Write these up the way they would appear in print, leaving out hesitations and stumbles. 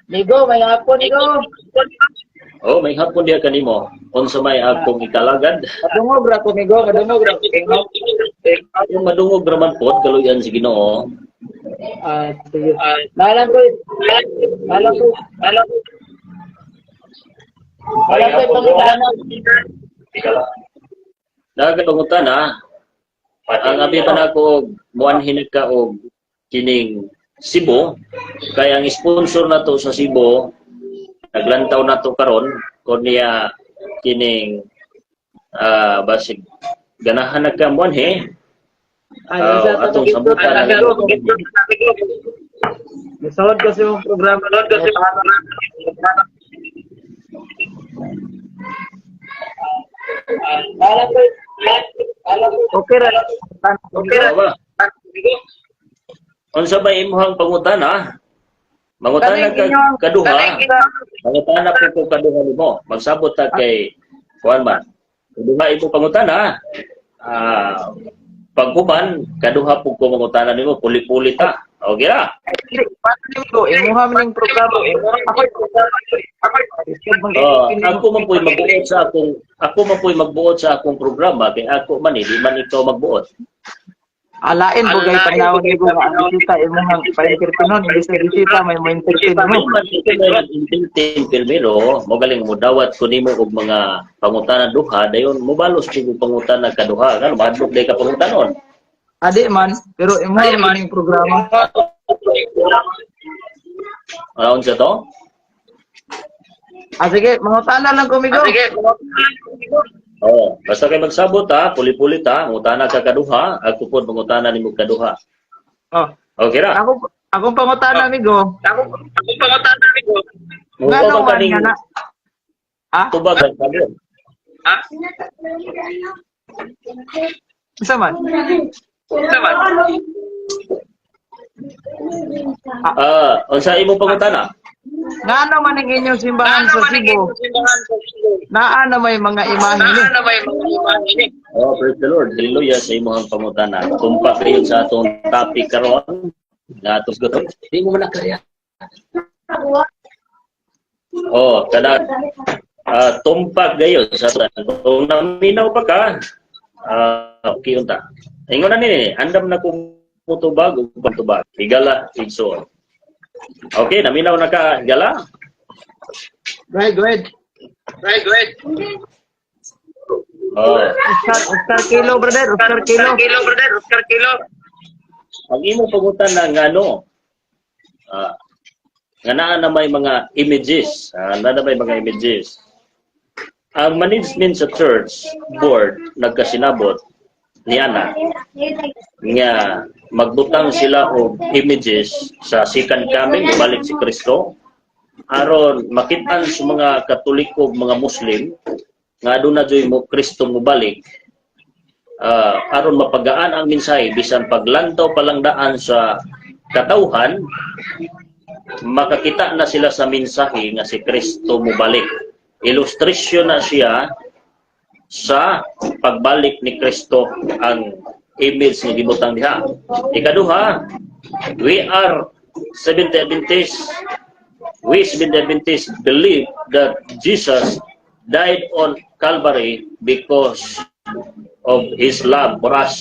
Migo, maayong hapon, Migo. Oh, maayong hapon diha kanimo. Unsa may akong ikalagad? Madungog ra ko, Migo, madungog ra ko. Kung madungog raman pod, kaluyan sa Ginoo. Ah, sige. Nalang ko, nalang ko, nalang ko. Wala ko pangutana. Nagapangutana, ang abi pa nako og muanhin ka og kining Cebu, kay ang sponsor nato sa Cebu naglantaw nato karon kon niya kining basig ganahan na ka muanhi. Ay, Ah, atong sambutan ang Nasuod ko sa imong programa. Nasuod ko sa imong. Okay ra. Okay ra. Ba? Unsa ba imong pangutana? Mangutana ka kaduha. Mangutana po ko kaduha nimo. Magsabot ta kay kuan man. Kaduha imo pangutana. Paghuman kaduha po ko mangutana nimo, puli-puli ta. Okay ra. Ko imuha man ning programa. Ako. Oh, ako man po'y magbuot sa akong programa kay ako man eh, di man ikaw magbuot. Alain po kay panahon ni nga ang bisita imuhang pa-entertainon imbes na bisita may mo entertain mo. Di man ikaw may nag-entertain pirmero, mo galing mo dawat ko nimo og mga pangutana duha, dayon mobalos ko og pangutana kaduha, ngano mahadlok day ka pangutanon? Adi man, pero imuha man ning programa. Ano unsa to? Ah, sige, mangutana lang ko, Migo. Oh, basta kay magsabot ha, puli-puli ta, mangutana ka kaduha, ako pod mangutana nimo kaduha. Oh. Okay ra. Ako akong pangutana, Migo. Mo Ngano ba man kaning nga na? Ha? tubag ang sabon? Isa man? Ah, unsa imong pangutana? Ngano man ang inyong simbahan sa Cebu? Naa na may mga imahe ni. Oh, praise the Lord. Hallelujah sa imong pangutana. Tumpak kayo sa atong topic karon. Nga atong gutom. Di mo man kaya. Oh, kada tumpak gayon sa atong. Kung naminaw pa ka, okay unta. Ingon na ni, andam na kung mutubag ug pantubag. Higala, igsoon. Okay, naminaw na ka, higala? Go ahead, go ahead. Oh. Oscar, Oscar Kilo, brother. Oscar Kilo. Ang imong pangutana ngano nga naa na may mga images, naa na may mga images. Ang management sa church board nagkasinabot niana nga magbutang sila og images sa second coming, balik si Kristo, aron makitaan sa mga Katoliko ug mga Muslim nga aduna joy mo Kristo mobalik, aron mapagaan ang mensahe bisan paglantaw pa lang daan sa katawhan, makakita na sila sa mensahe nga si Kristo mobalik. Ilustrasyon na siya sa pagbalik ni Kristo ang image nga gibutang diha. Ikaduha, we are Seventh Adventist. We Seventh Adventists believe that Jesus died on Calvary because of His love for us.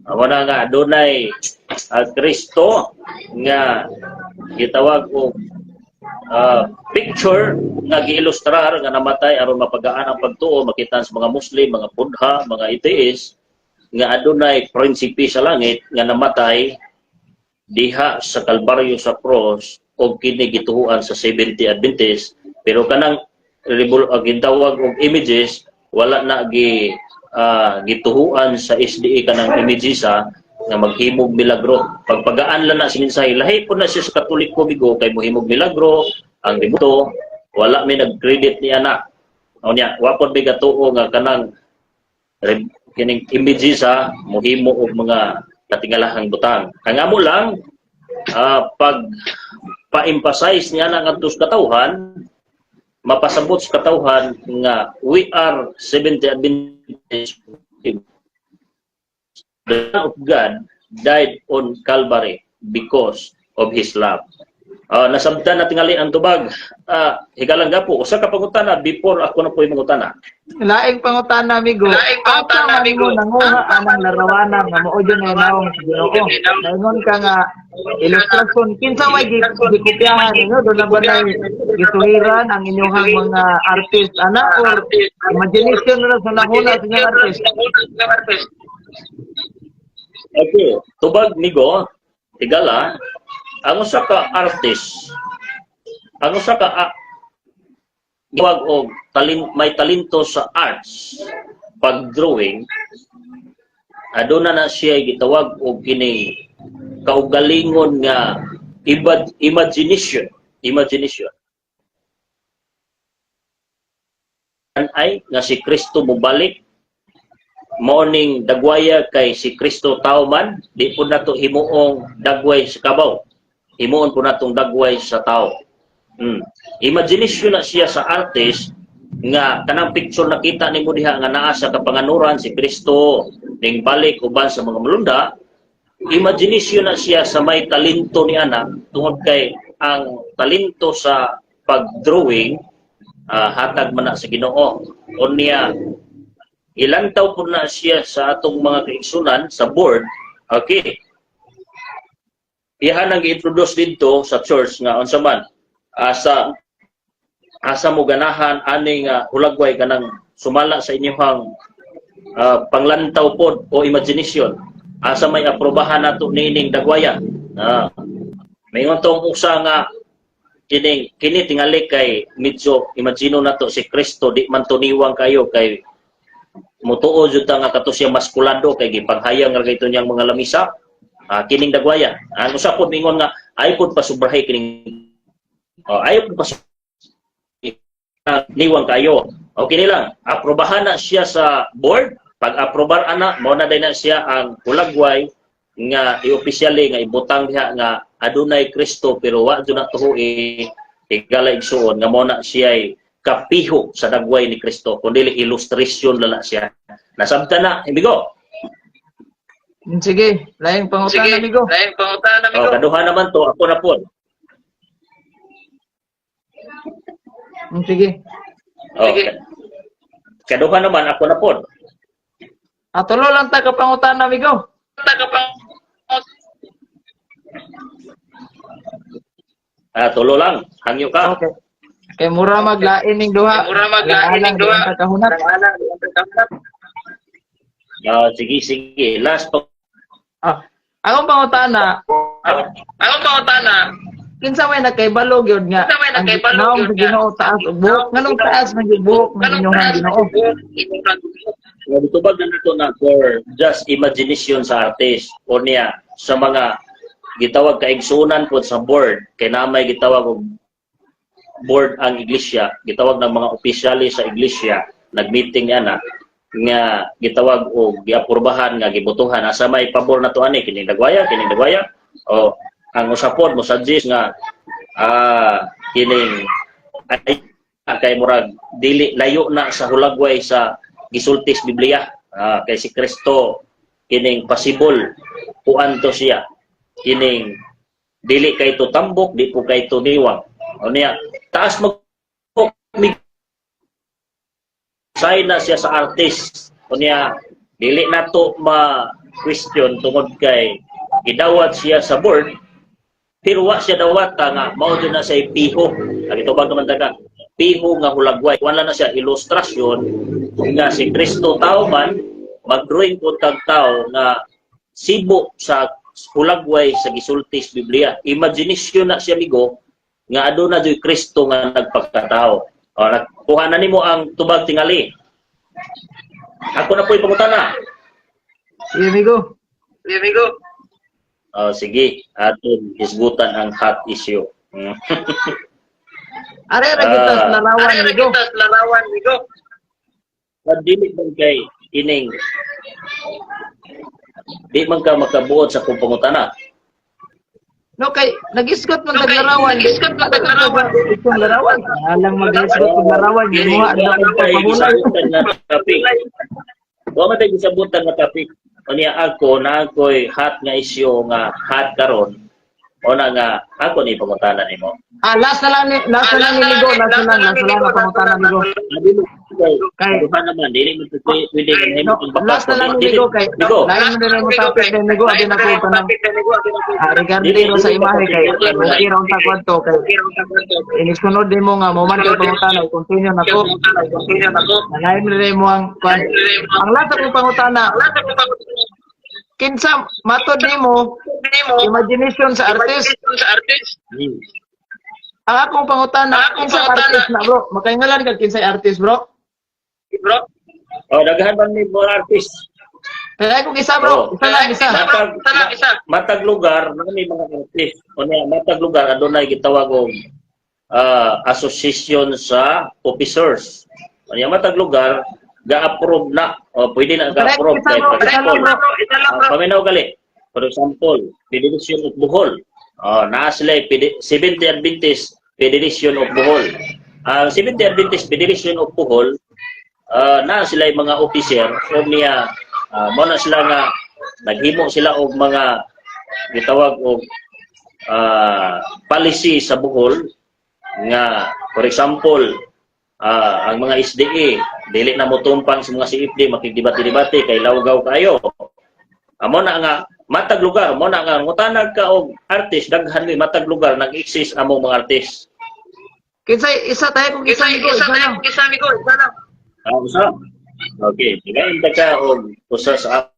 Wala nga adunay Kristo nga gitawag og picture nga giilustrar nga namatay aron mapagaan ang pagtuo, makita sa mga Muslim, mga Buddha, mga atheist nga adunay prinsipe sa langit nga namatay diha sa Kalbaryo, sa cross, og kini gituhuan sa 70 Adventist. Pero kanang gitawag og images, wala na gituhuan sa SDA kanang images ha, nga maghimog milagro. Pagpagaan lang na si mensahe, lahi po na siya sa Katoliko, bigo, kay mohimog milagro ang deboto. Wala may nag-credit ni ana. Unya wa pod may gatuo nga kanang kining images ha mohimo og mga katingalahang butang. Ang amo lang pag pa-emphasize niya na ngadto sa katawhan, mapasabot sa katawhan nga we are Seventh Adventist, the Son of God died on Calvary because of His love. Ah, nasabtan na tingali ang tubag. Ah, higalang gapo, usa ka pangutana before ako na po'y mangutana. Laing pangutana, amigo. Laing pangutana, Asa man amigo. mo nanguha anang larawana nga mao jud na nawong sa Ginoo? Naingon ka nga ilustrasyon, kinsa may gikopyahan ninyo? Doon na ba na gisuhiran ang inyong mga artist ana or imagination na lang sa nahuna sa inyong artist? Okay, tubag migo, higala, ang usa ka artist, ang usa ka gitawag og may talento sa arts, pag-drawing, aduna na siya gitawag og kining kaugalingon nga imagination, imagination. Ay nga si Kristo mobalik, mao ning dagwaya kay si Kristo tao man, di po nato himuong dagway sa kabaw. Himuon po natong dagway sa tao. Imagination na siya sa artist nga kanang picture nakita nimo diha nga naa sa kapanganuran si Kristo ning balik uban sa mga malunda. Imagination na siya sa may talento ni ana tungod kay ang talento sa pag-drawing, hatag man na sa Ginoo. Unya ilantaw po na siya sa atong mga kaigsunan sa board. Okay. Iyan ang gi-introduce didto sa church nga unsa man asa asa mo ganahan ani nga hulagway kanang sumala sa inyong panglantaw pod o imagination, asa may aprobahan nato niining dagwaya. Maingon tong usa nga kining kini tingali kay medyo imagino nato si Kristo di man tuniwang kayo kay mutuo jud ta nga kato siya maskulado kay gipanghayang ra kayto niyang mga lamisa. Kining dagwaya, ang usa pod mingon nga ay pod pasubrahe kining, oh, ay pod niwang kayo. Okay nilang aprobahan na siya sa board. Pag aprobar ana, mao na day na siya ang hulagway nga i-opisyali nga ibutang diha nga adunay Kristo, pero wa jud na tuhoy, higala igsuon, nga mao na siya kapiho sa dagway ni Kristo, kundi illustration lala siya. Nasabtan na, imigo? Sige, laing pangutana, Sige, amigo. laing pangutana, amigo. Oh, kaduha naman to, ako na po. Sige. Oh, Sige. Kaduha naman, ako na po. Ah, tulo lang ta ka pangutana, amigo. Ah, tulo lang, hangyo ka. Okay. Kay mura maglain ning duha. Mura maglain ning Alang-alang, duha. di ta kahunat. Ah, sige, sige. Last pa. Ah, akong pangutana, Akong pangutana, kinsa may nakaibalo gyud nga Kinsa may ang nakaibalo naong gyud sa nga Ginoo taas og buhok? Nganong taas man gyud buhok ng kanong inyong taas Ginoo? Tubag na nato na for just imagination sa artist o niya sa mga gitawag kaigsunan po sa board kay namay gitawag og board ang iglesia, gitawag ng mga opisyales sa iglesia, nagmeeting niya na nga gitawag og giapurbahan nga gibotohan asa may pabor na to ani kining dagwaya, kining dagwaya, o ang usapon mo suggest nga kining ay kay murag dili layo na sa hulagway sa gisulti sa Biblia. Kay si Kristo kining possible kuan to siya kining dili kay to tambok, di po kay to niwang. O niya taas mag sign na siya sa artist. O niya dili na to ma question tungod kay gidawat siya sa board, pero wa siya dawata nga mao jud na siya piho. Nagitubag naman ta ka piho nga hulagway. Wala na siya ilustrasyon nga si Kristo tao man, mag-drawing po tag tao nga sibo sa hulagway sa gisulti sa Biblia. Imagination na siya, migo, nga aduna jud Kristo nga nagpagkatao. O, nagkuha na nimo ang tubag tingali. Ako na po'y pangutana. Sige, amigo. Sige, amigo. O, sige, aton hisgutan ang hot issue. Are ra kita sa larawan, Are ra amigo. kita sa larawan, amigo. Dili man kay ining di man ka makabuot sa kung pangutana. No kay nagisgot man No, tag kay larawan. nagisgot man tag larawan. Itong larawan. Alang magisgot og larawan, gimuha na og Kay pagpahulay. gisabutan nga topic. Wa man tay gisabutan nga topic. Unya ako na ako'y hot nga issue nga hot karon. O na nga ako ni pangutana nimo. Ah, last na lang ni Migo, last na lang ang pangutana, Migo. Kay duha naman dili mo pwede pwede nga No, nahimo kang last na lang ni Migo kay Migo. lain mo din mo topic din, Migo, abi na ko kanang regarding ro sa imahe kay okay ra unta kwadto kay inisunod din mo nga mo man kay pangutana, i-continue nako. Lain mo din mo ang kwan. Ang last akong pangutana, kinsa matod nimo imagination sa artist? Ang akong pangutana, kinsa artist na, bro? Makaingalan ka kinsay artist, bro? Oh, daghan man ni mga artist. Kaya kung isa, bro, Oh. isa lang, isa. Matag, matag lugar na may mga artist. O niya, matag lugar adunay gitawag og association sa officers. O niya, matag lugar ga-approve na. O pwede na ga-approve Isa, kay bro, for isa lang, example. bro. Paminaw gali. For example, Federation of Bohol. Oh, naa sila 70 Adventist Federation of Bohol. Ang 70 Adventist Federation of Bohol, naa sila yung mga officer o niya mo na sila nga naghimo sila og mga gitawag og policy sa Bohol nga for example, ang mga SDA dili na motumpang sa mga CFD makigdebate-debate kay lawgaw kayo. Amo na nga matag lugar mo na nga ngutanag ka og artist, daghan mi matag lugar nag-exist among mga artist. Kinsay isa tayo kung isa, Migo, isa lang. Usa. Okay, sigain ta ka og usa sa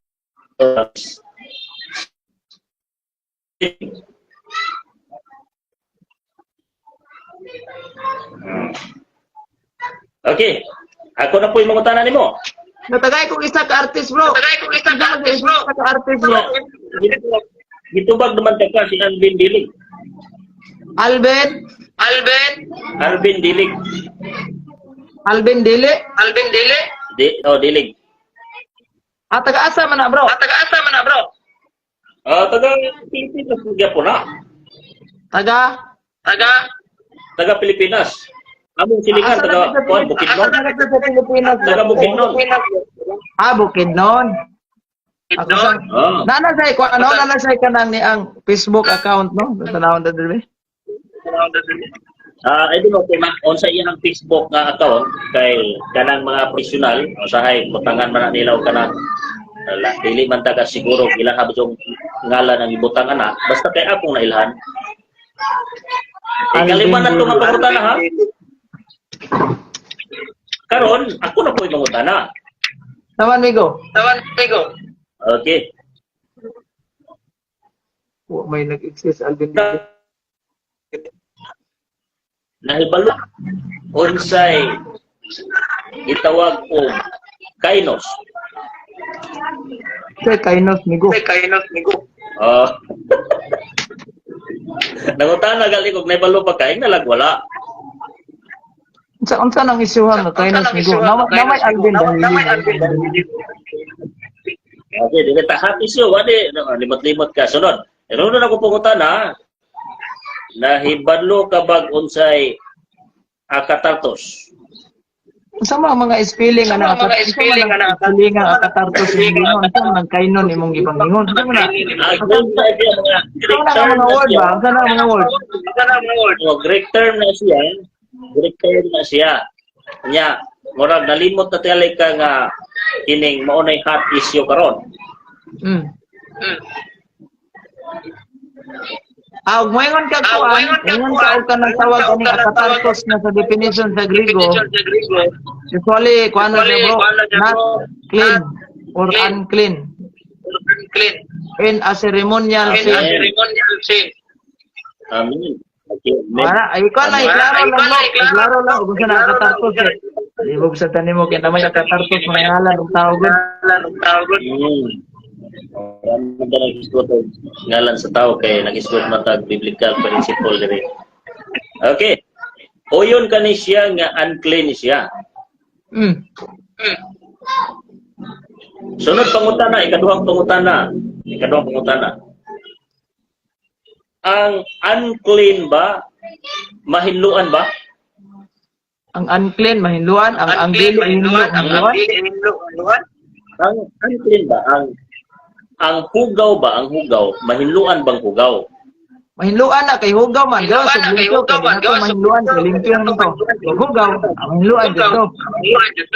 artist. Okay. Ako na po yung mangutana nimo. Natagay kung isa ka artist, bro. Isa ka artist, bro. Gitubag naman ta ka si Alvin Dilig. Alvin, Alvin Dilig. Alvin Dili. Di, oh, Dilig. Ah, taga-asa man na, bro? Taga Pilipinas gyapon na. Taga Taga Pilipinas. Among silingan Asa taga na sa kuan Bukidnon. Asa na sa Pilipinas, bro? Taga Bukidnon. Ah, Bukidnon. Ako sa Nana say ko ano, nana say kanang ni ang Facebook account, no? Tanawon ta diri. I don't know kung unsa iyang Facebook nga account kay kanang mga professional usahay butangan man na nila og kanang dili man taga siguro ilaha ba yung ngalan ang ibutang ana basta kay akong nailhan. Ikalima na ito nga pangutana ha. Karon ako na po yung mangutana. Naman, Migo. Okay. Wa may nag-exist Alvin Dili. Nahibalo unsay gitawag og kainos? Say kainos, Migo. Ah. Nangutana gali kog nahibalo pa kay nalag wala. Unsa nang isyuhan nga kainos, Migo? Namay Alvin Dili. Okay, dili ta happy siyo wali limot-limot ka sunod. Pero na ako pangutana, nahibalo ka bag unsay akatartos? Unsa man ang mga spelling ana spelling ana spelling ang akatartos imong ingon? Unsa man ang kainon imong gipangingon? Unsa man na? Unsa siya mga Unsa man ang mga word ba? Unsa na ang mga word? Oh, Greek term na siya. Greek term na siya. Nya, murag nalimot na tingali ka nga kining mao nay hot issue karon. Ah, ug moingon ka kuan, ingon ka og kanang tawag ani akatartos na sa definition sa Griego. Usually, kuan na siya, bro, not clean or unclean in a ceremonial sense. Amen. Okay. Amen. Wala, ay kuan na, iklaro lang, bro. Iklaro lang ug unsa na akatartos eh. Ibog sa tanim mo kay namay akatartos mga ngalan og tao gud. Wala man ta nag-isgot og ngalan sa tao kay nag-isgot man tag biblical principle diri. Okay. Uyon kani siya nga unclean siya. Sunod pangutana, ikaduhang pangutana. Ikaduhang pangutana. Ang unclean ba mahinluan ba? Ang unclean mahinluan, ang dili hinlo mahinluan. Ang unclean ba ang hugaw ba ang hugaw mahinluan bang hugaw? Mahinluan na kay hugaw man, gawas Mahinluan og na kay limpyo hugaw kay man, di nato gawas og mahinluan kay limpyo limpyo. man to. Og hugaw, ang mahinluan dito.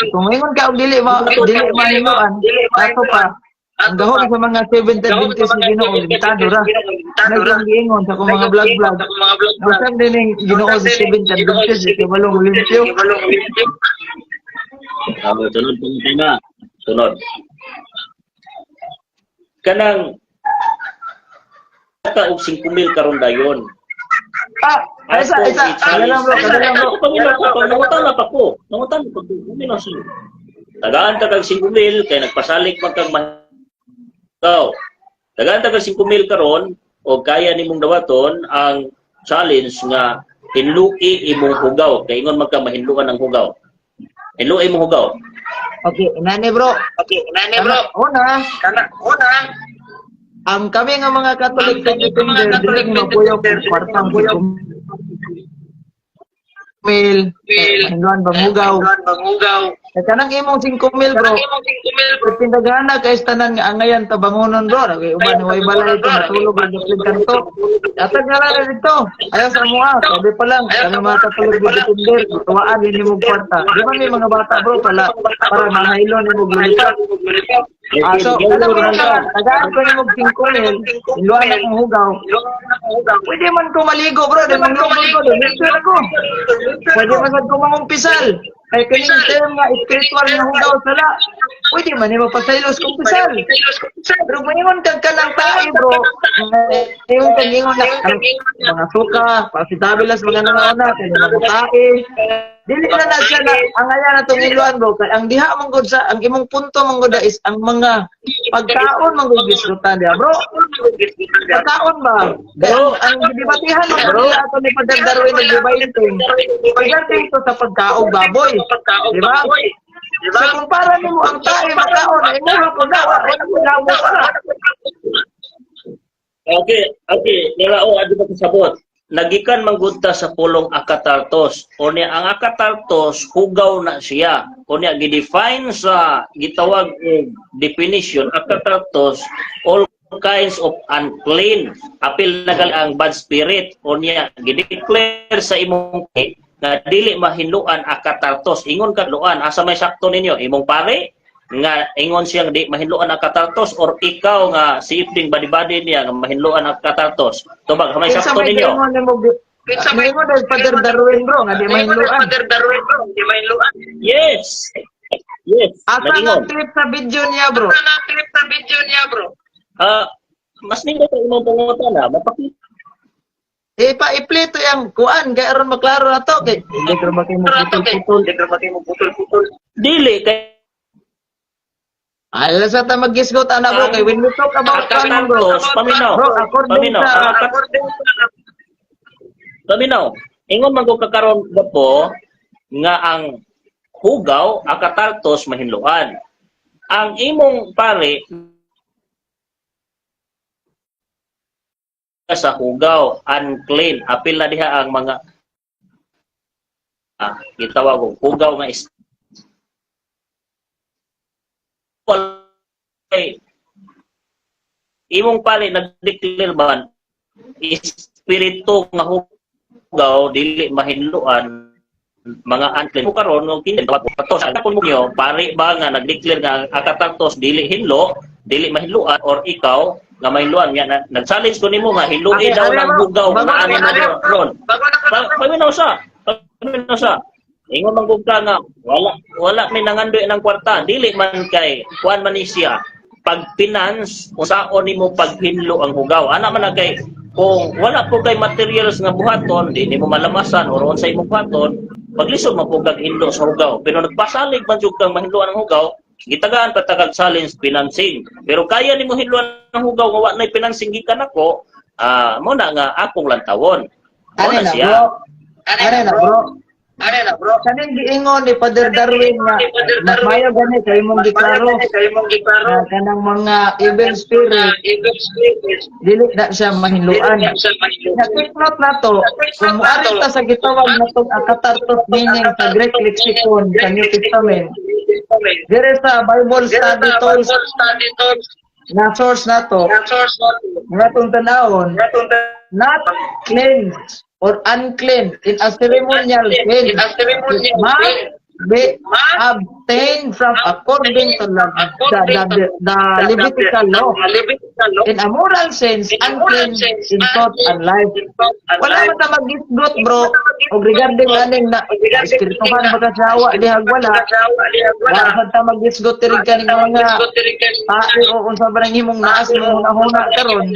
Kung ingon ka og dili mahinluan, ato pa ang gahom sa mga Seventh Adventist sa Ginoo limitado ra. Naglang giingon sa akong mga vlog-vlog. Nasaan din ang Ginoo sa Seventh Adventist kay walong limpyo. Ah, sunod pang tema. Sunod. Kanang ka og 5,000 karon dayon. Ah, isa isa, kadalang bro, kadalang bro. Ako paminaw ko, pag nangutan na pa ko. Nangutan pa ko. Paminaw siya. Tagaan ta kag 5,000 kay nagpasalig man kag mahigaw. Tagaan ta kag 5,000 karon o kaya nimong dawaton ang challenge nga hinluki imong hugaw kay ingon man ka mahinluan ang hugaw. Hinluki imong hugaw. Okay, inani bro. Okay, nani bro. Una, Kana, una, ang kami nga mga Catholic Ang kami nga mga defender Catholic dili mapuyok defender, og kwartang mapuyok. 5,000, Mil. mahinluan bang hugaw. Mahinluan bang hugaw. Kay kanang imong 5,000 bro. Kanang imong 5,000 bro. Pindagana kay tanan nga angayan tabangonon bro. Kay uban way balay ito matulog ang gaplig kanto. Atag na lang dito. Ayaw sa mua, sabi pa lang kami mga Catholic defender, tuwaan din mo kwarta. Di ba may mga bata bro pala para mahaylo nimo gulita. Ah, so, alam mo na, tagaan ko nimo 5,000, iluan akong hugaw. Pwede man ko maligo bro, di man ko ko, di man ako. Pwede man sad ko mangumpisal. Kay kining term nga spiritual nga hugaw sala. Pwede man nimo pasaylos kumpisal. Pero maingon kag kanang tae bro, ingon kag ingon na kanang mga suka, pasitabilas mga nangauna, kay mga tae. Dili na na siya na ang aya na tong iluan bro, kay ang diha man gud sa ang imong punto man gud is ang mga pagkaon man gud gisgutan diha bro. Pagkaon ba? Kay ang gidebatihan man gud nila ato ni Father Darwin og Divine. Pagdating to sa pagkaog baboy, di ba? So kung para nimo ang tae makaon, imuha ko na, wala ko na mo pa. Okay. Nila o adi ba kasabot. Nagikan man gud ta sa pulong akatartos. Unya ang akatartos hugaw na siya. Unya gidefine sa gitawag og definition akatartos all kinds of unclean. Apil na gali ang bad spirit. Unya gideclare sa imong na dili mahinluan akatartos. Ingon ka luan asa may sakto ninyo imong pare nga ingon siyang di mahinluan ang katartos or ikaw nga si Ifding badi-badi niya nga mahinluan ang katartos. Tubag may Kinsa sakto may ninyo. ingon nimo Kinsa may- Maingon dahil Father Darwin bro, nga di mahinluan. Father Darwin bro, di mahinluan. Yes. Yes. Asa nga Nagingon. clip sa video niya bro? Asa na clip sa video niya bro? Ah, mas nindot ang imong pangutana, mapakita Eh pa i-play to yang kuan kay aron maklaro na to kay hindi ko ba kay mo putol-putol. Hindi ba kayo putol-putol? Dili kay Ala sa ta maggisgot ana bro kay when we talk about kuan bro. katartos paminaw. Bro, according Paminaw. sa- Ang paminaw. Ingon man ko kakaron po nga ang hugaw akatartos mahinluan. Ang imong pare sa hugaw unclean apil na diha ang mga gitawag og hugaw nga is walay imong pare nag-declare man espiritu nga hugaw dili mahinluan mga unclean ko karon og kini tos ang mo niyo pare ba nga nag-declare nga ang akatartos dili hinlo dili mahinluan or ikaw nga mahinluan nga nag-challenge ko nimo nga hinluin Okay, daw ano, ng bro? hugaw Bago na ano na- na ron. Bago na Paminaw sa. Paminaw sa. Ingon man gud ka nga wala wala may nangandoy ng kwarta dili man kay kuan man ni siya pag finance usaon nimo paghinlo ang hugaw ana man na kay kung wala po kay materials nga buhaton di nimo malamasan or unsay imong buhaton paglisod man po kag hinlo sa hugaw pero nagpasalig man jud kang mahinloan ang hugaw gitagaan pa tagag challenge financing pero kaya nimo hinloan ang hugaw nga wa nay financing gikan nako mo na nga akong lantawon mo Ano na na siya. bro? Ano na bro? Ano na bro? Kaning giingon ni Father Darwin nga mas mayo gani kay imong giklaro Kayo mong giklaro. nga kanang mga evil spirit Evil spirit. dili na siya mahinluan. Dili na siya mahinluan. Sa take note na to, kung muari ta sa gitawag na tong akatartos meaning sa Greek lexicon sa New Testament, dire sa Bible Study Tools Bible Study Tools na source na to, na source na to. nga itong tanawon, Nga itong Not cleansed or unclean in a ceremonial sense. It must be abstained from according to the Levitical law. In a moral sense, unclean in thought and life. Wala man ta mag-isgot, bro. Og regarding aning na espirituhan ba ka sa awa dihag wala. Wala man ta mag-isgot diri kaning mga tae o unsa ba nang himong naas mo huna karon.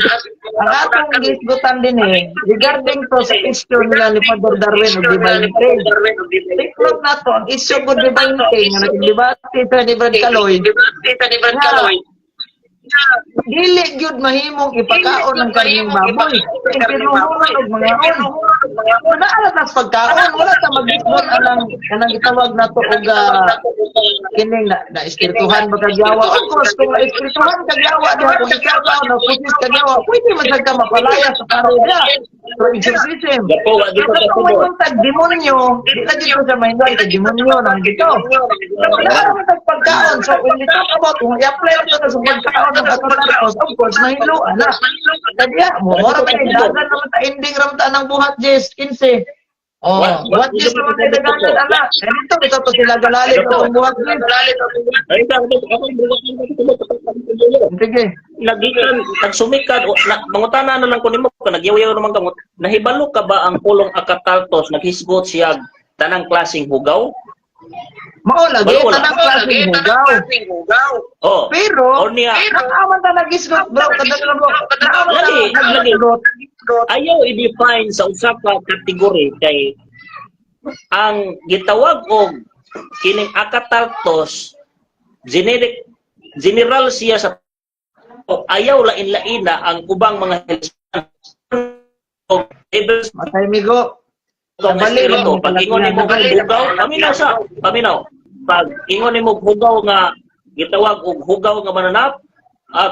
Ang atong gisgutan din eh, regarding to sa issue nila ni Father Darwin og divine thing. Take note na to, ang issue ko divine thing, nga nagdebate sa ni Brad Kaloy, nga dili gyud mahimong ipakaon ang karning baboy. Impinuhunan og mga on. Wala ala tas pagkaon, wala ta magisgon anang kanang gitawag nato og kining na espirituhan ba kag yawa. Of course, kung na espirituhan kag yawa diha, kung ikaw ka na pusis kag yawa, pwede man sad ka mapalaya sa pare diha. Through exorcism. Gapo, wa gyud Pero ka kung may kasubot. tag demonyo, di na gyud ko sa mahinduan kay demonyo nang dito. Wala naman tag pagkaon. So when we talk about kung i-apply ito na sa pagkaon ng katartos, of course, mahinluan na. Kaya, mo, mora pa yung dagan naman ta ending ramta ng buhat, Jess, 15. Oh, buhat Jess naman tayo daganan, ala. Eh, dito, ito to sila galalit itong buhat, Jess. Ay, ikaw, ako, ako, ako, Sige. Nagikan nagsumikad o na, mangutana na lang ko nimo ka nagyaw-yaw naman ka nahibalo ka ba ang pulong akataltos naghisgot siya tanang klaseng hugaw? Mao lagi, Wala, wala. tanang klaseng hugaw. Oh. Pero, Or niya naaman ta nagisgot, bro, kada na bro. Naaman ta Lagi, lagi. nagisgot. Ayaw i-define sa usa ka kategory kay ang gitawag og kining akatartos generic, general siya sa ayaw lain-laina ang ubang mga og levels Matay migo. ng Nabali, espiritu. no? Pag ingon nimo Nabali. hugaw, paminaw sa, paminaw. Pag ingon nimo hugaw nga gitawag og hugaw nga mananap,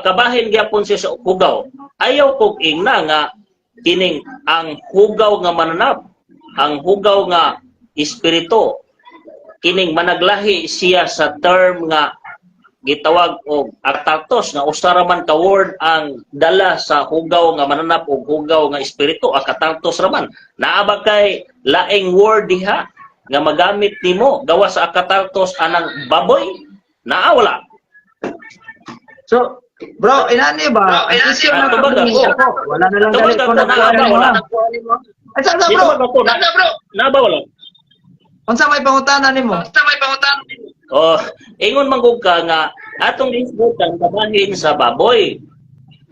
kabahin gyapon siya sa hugaw. Ayaw kog ingna nga kining ang hugaw nga mananap, ang hugaw nga espiritu, kining managlahi siya sa term nga gitawag og aktartos nga usa ra man ka word ang dala sa hugaw nga mananap og hugaw nga espiritu, akatartos ra man. Naa ba kay laing word diha nga magamit nimo gawas sa akatartos anang baboy? Naa wala? So, bro, inani ba? Ang issue na Tubag kami ako. ako. Wala na lang Tubag galit ko ako, na naa ba wala? Ay, saan Di bro? tubag ako na, naa ba wala? Unsa may pangutana nimo? Oh, ingon man gud ka nga atong gisgutan kabahin sa baboy.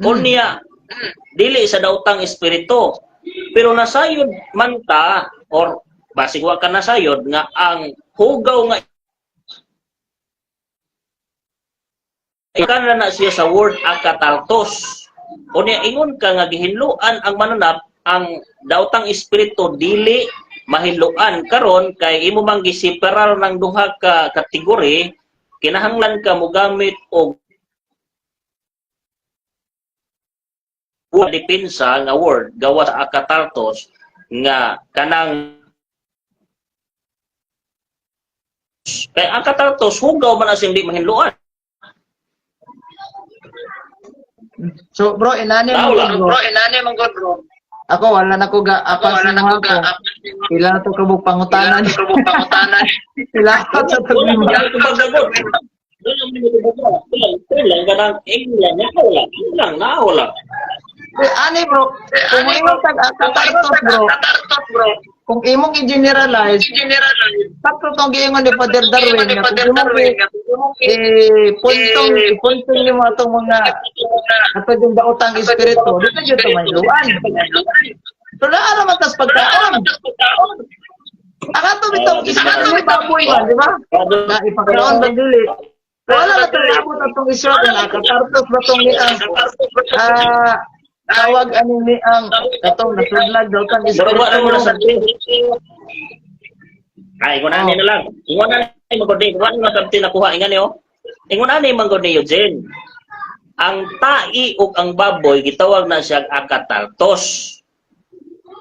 Unya dili sa daotang espiritu. Pero nasayod man ta or basig wa ka nasayod nga ang hugaw nga kana na siya sa word akatartos. Unya ingon ka nga gihinluan ang mananap, ang daotang espiritu dili mahinluan karon kay imo mang giseparar ng duha ka kategory, kinahanglan ka mogamit og depensa nga word gawas sa akatartos nga kanang kay ang katartos hugaw man asing di mahinluan. So, bro, inani mo Wala. bro. Ako wala na ko ga apas na ako. Pila na to kabuk pangutanan. Pila sa Wala taglim. man ang tubag. Wala man ang tubag. Wala lang kanang inglan na wala lang na wala. Eh, ani bro, kung imong tag katartos bro, kung imong i-generalize, sakto tong giingon ni Father Darwin nga kung imong eh puntong puntong nimo atong mga ato yung daotang espiritu, di na jud to mahiluan. So naa ra man tas pagkaon. Ang ato bitong isang may baboy man, di ba? Na ipakaon ba dili? Wala na itong nabot atong isyo na nakatartos ba tong ni ang tawag ani ni ang katong nasudlag daw kang Murag wa na mo espiritu. sa. Ay, ingon ani na lang. Ingon ani man gud ni, wa na sabti nakuha ingon ni oh. Ingon ani man gud ni Eugene. Ang tai ug ang baboy gitawag na siya akatartos.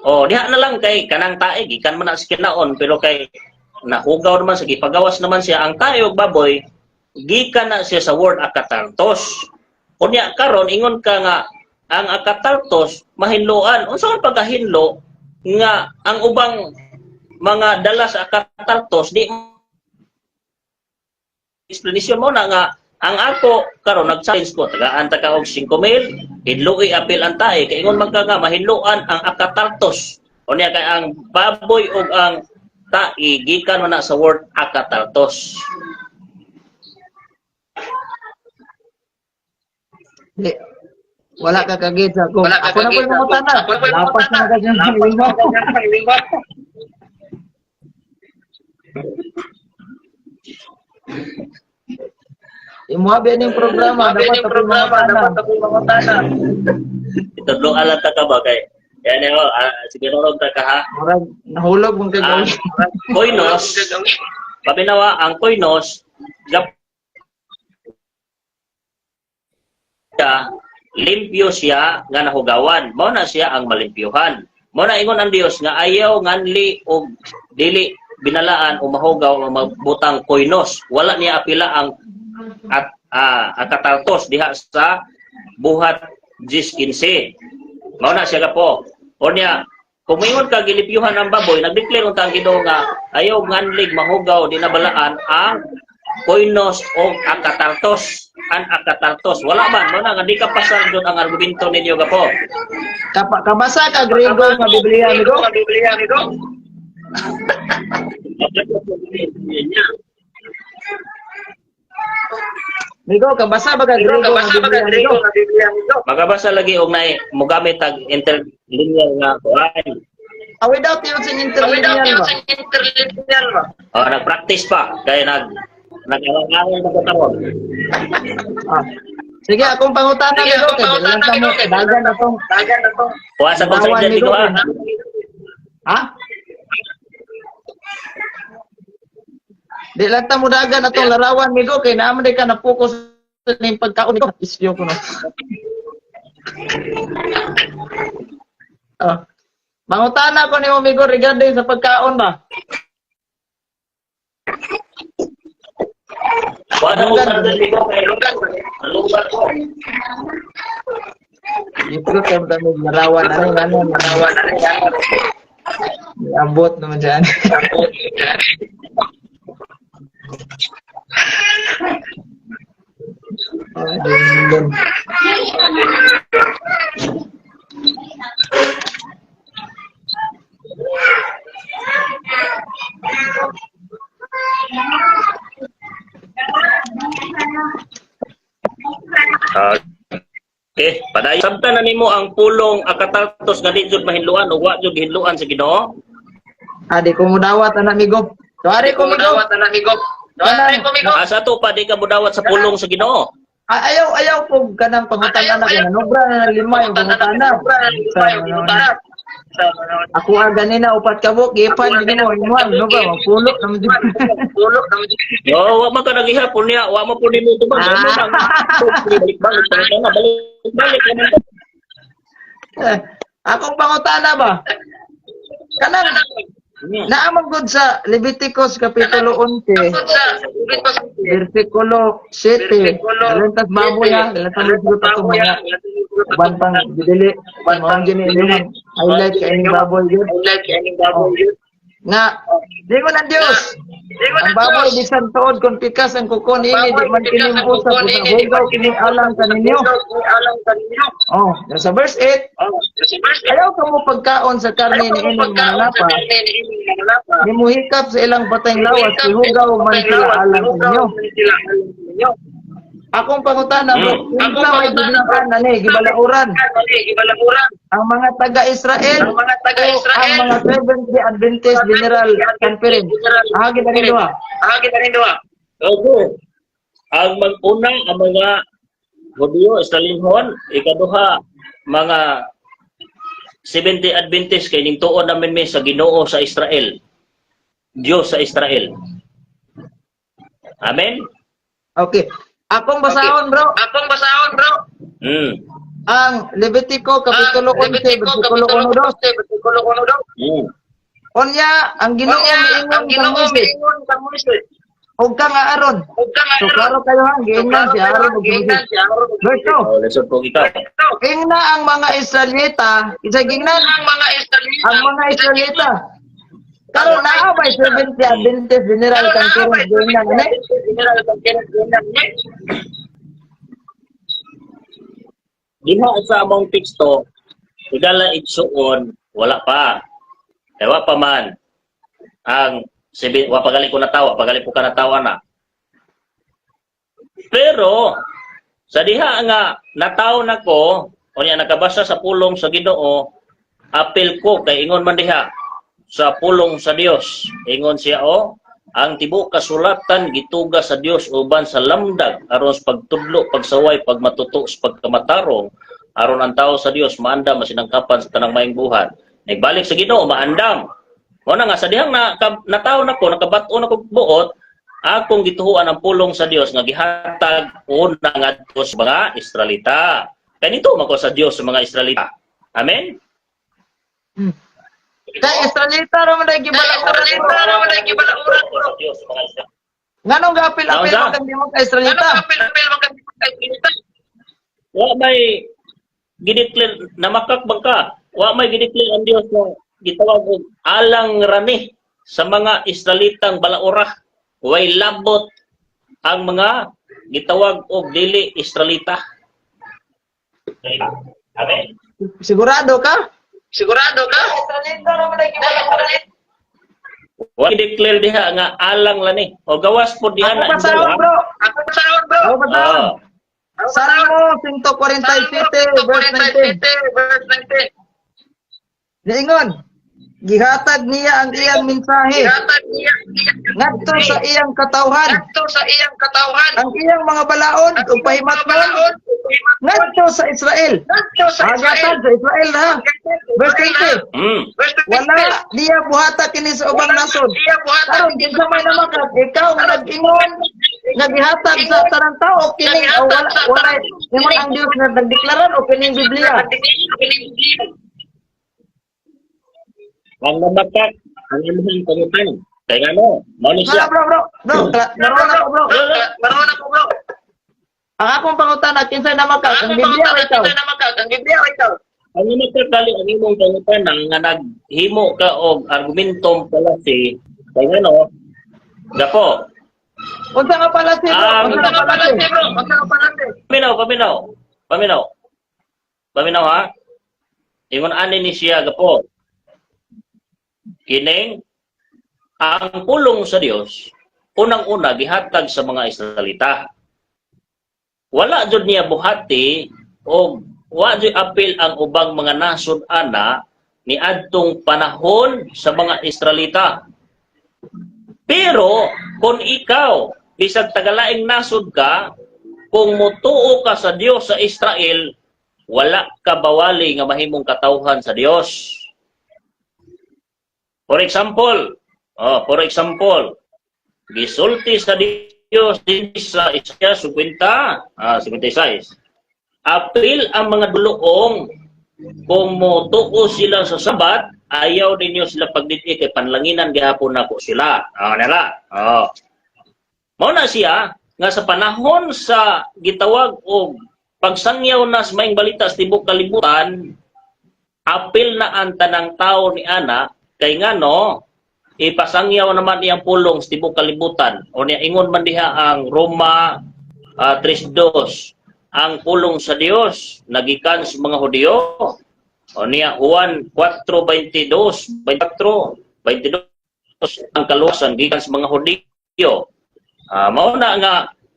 Oh, diha na lang kay kanang tae gikan man na sa kinaon pero kay nahugaw naman sa gipagawas naman siya ang tae ug baboy gikan na siya sa word akatartos. Unya karon ingon ka nga Ang akatartos mahinloan. Unsa man pagkahinlo nga ang ubang mga dala sa akatartos di explanation mo na nga ang ako karon nag-challenge ko, tagaan ta ka og 5,000, hinloi apil ang tae, kay ingon man ka nga mahinloan ang akatartos. Unya kay ang baboy ug ang tae gikan man na sa word akatartos. Di. Wala ka kagid sa ako. Wala ka Ako na po'y kagid sa ako. mangutana. Ako na po'y Lapas na mangutana. ka dyan sa Lapas lima. na ka dyan sa lima. Imuha ba yung programa? Sabi Dapat niyong ako'y programa, mangutana. dapat ako'y mangutana. Itudlo alang ta ka ba kay yan oh, sige, norog ta ka ha. Murag nahulog mong Ang kagawin. koinos, paminawa ang koinos gap siya, limpyo siya nga nahugawan. Mao na siya ang malimpyuhan. Mao na ingon ang Dios nga ayaw nganli og dili binalaan o mahugaw o magbutang koinos. Wala niya apila ang at akatartos diha sa Buhat 10:15. Mao na siya gapo. O niya, kung moingon ka gilimpyuhan ang baboy, nagdeclare unta ang Ginoo nga ayaw nganlig mahugaw di nabalaan ang koinos o akatartos. Ang akatartos. Wala man, mao na nga di ka pasar doon ang argumento ninyo gapo. Kabasa ka Grego nga Biblia, amigo? Nga Biblia, amigo. Amigo, kabasa ba ka Amigo, Grego nga kabasa ba ka Biblia, Grego amigo? nga Biblia, amigo? Magabasa lagi og nay mogamit tag interlinear nga kuan. Ah, without using Without interlinear ba? using interlinear ba? Oh, nag-practice pa kay nag-aral na ka karon. Ah. Sige, akong pangutana, Sige, amigo. akong Kay pangutana, lang amigo, mo, kay dagan na tong. Dagan na to. Kuha sa kong Bawal, sarili amigo. ko ha. Ha? Di lang ta mo dagan atong larawan, amigo, kay naman di ka na-focus sa ning pagkaon amigo. Isyo ko no. Ah. Mangutana ko nimo, amigo, regarding sa pagkaon ba? Kuha sa kong sarili ko kay Malubat ko. Ito kay mo larawan ano ano Larawan, ano yan? Ambot naman dyan. Ah, dun, dun. Okay, padayon. Sabta na nimo ang pulong akatartos nga di jud mahinluan o wa jud gihinluan sa Ginoo. Ah, di ko mudawat ana, amigo. Tuari ko, amigo. Kumudawat na, amigo. Tuwari ko, amigo. Asa to pa di ka mudawat sa pulong sa Ginoo. Ah, ayaw ayaw ko kanang pangutana na kay nanobra na ng lima yung pangutana. Ako ang ganina upat ka buok gipan gini mo imuan no ba mapulo naman jud. Pulok naman dyan. No, wa man ka naghihapon niya, wa man po nimo tubag. Ah. Mo nang balik balik pangutana, balik balik naman to. Eh, akong pangutana ba? Kanang naamang gud sa Leviticus kapitulo 11 versikulo 7. Dalantas baboy ha, dalantas baboy pa itong mga uban pang gidili. Mao gini inyong highlight kay inyong baboy yun. Nga, di ko ng Diyos. Ang baboy bisan tuod kung pikas ang kuko niini di man kini mousap usab hugaw kini alang kaninyo. Oh, sa verse 8, ayaw ka mo pagkaon sa karne ni inyong mga napa. Nimuhikap sa ilang patayng lawas, ihugaw man sila alang ninyo. Akong pangutana, bro, kinsa may gibisan na ni gibalauran ang mga taga-Israel Ang mga o taga-Israel ang mga Seventh-day Adventist General Conference. Ah, gina rin duha. Okay. Ang mag-una ang mga Hudyo, Israelinhon, ikaduha mga Seventh-day Adventist kay ning tuon namin mi sa Ginoo sa Israel. Dios sa Israel. Amen. Okay. Akong basahon, bro, Akong basahon, bro. Ang Levitico kapitulo 11 versikulo 1 2. Versikulo 1 2. Mm. Unya ang Ginoo Unya, miingon ang kang Ginoo Moises. miingon kang Moises. Ug kang Aaron. So klaro kayo ha, giingnan si Aaron ug Moses. Verse 2. Oh, lisod ko ikaw. Ingna ang mga Israelita, isa gingnan ang mga Israelita. Karon naa bay Seventh Day Adventist General Conference giingnan ani? Diha sa among teksto, higala igsuon, wala pa. Kay wa pa man ang sibi, wa pa gali ko natawa, pa gali ko ka natawa na. Pero sa diha nga nataw nako, unya nakabasa sa pulong sa Ginoo, apil ko kay ingon man diha sa pulong sa Dios. Ingon siya o, ang tibuok kasulatan gituga sa Dios uban sa lamdag aron sa pagtudlo, pagsaway, pagmatuto sa pagkamatarong aron ang tao sa Dios maandam masinangkapan sa tanang maayong buhat. Nagbalik sa Ginoo maandam. Mao na nga sa dihang na, nataw nako, nakabat-on ako buot, akong gituhuan ang pulong sa Dios nga gihatag una ngadto sa mga Israelita. Kay nito man ko sa Dios sa mga Israelita. Amen. Kay Israelita ra man dai gibalaura. Sa Dios sa mga Israelita. Nganong gaapil-apil Naunsa? man kang di mo ka Israelita? Wa may gideclare namakak bang ka? Wa may gideclare ang Dios nga gitawag og alang rani sa mga Israelitang balaura. Way labot ang mga gitawag og dili Israelita. Amen. Sigurado ka? Sigurado ka? Israelita ra man dai gibalaura. Wa declare diha nga alang lani. O gawas po diha Ako na basahon, bro. Ako basahon, bro. Ako basahon. Ah. Salmo 147 verse 19. Verse 19. Niingon, gihatag niya ang iyang mensahe Gihatag niya ngadto sa iyang katawhan, ngadto sa iyang katawhan. ang iyang mga balaod Ang ug pahimatnon balaod, ngadto sa Israel. ngadto sa Israel. Hagatag sa Israel ha. Verse 20. Verse 20. Wala niya buhata kini sa ubang nasod. Niya buhata Karon kinsa may namakat, ikaw nga nag-ingon nga gihatag sa tanang tao kining o wala wala ingon ang Dios nga nagdeklarar o kining Biblia. Ang namakak ang imong pangutan. Kay ngano? Mao ni Bro, siya. bro, bro. Bro, naroon ako, bro. Maroon ako, bro. Ang akong pangutana, kinsay namakat, ang Biblia o ikaw? Ang Biblia o ikaw? Ang namakak kali ang imong pangutan nga naghimo ka og argumentum fallacy kay ngano? Dako. Unsa nga pala si bro? Ah, Unsa Unsa nga nga pala pala si? si bro? Unsa nga pala si? Paminaw, paminaw. Paminaw. Paminaw ha. Ingon ani ni siya gapo. Kining ang pulong sa Dios unang-una gihatag sa mga Israelita. Wala jud niya buhati o wa jud apil ang ubang mga nasod ana ni adtong panahon sa mga Israelita. Pero kung ikaw bisag tagalaing nasod ka, kung mutuo ka sa Dios sa Israel, wala ka bawali nga mahimong katawhan sa Dios. For example, oh, for example, gisulti sa Dios din sa Isaiah 50, 56. Apil ang mga duluong kung motuo sila sa Sabat, ayaw ninyo sila pagdidi kay panlanginan gihapon nako sila. Ah, nala. Oh. Mao na siya nga sa panahon sa gitawag og pagsangyaw na sa maayong balita sa tibuok kalibutan, apil na ang tanang tao ni ana kay ngano ipasangyaw naman iyang pulong sa tibuok kalibutan o niya ingon man diha ang Roma 3:2, ang pulong sa Dios nagikan sa mga Hudiyo o niya Juan 4:22 24 22 ang kaluwasan gikan sa mga Hudiyo. Mao na nga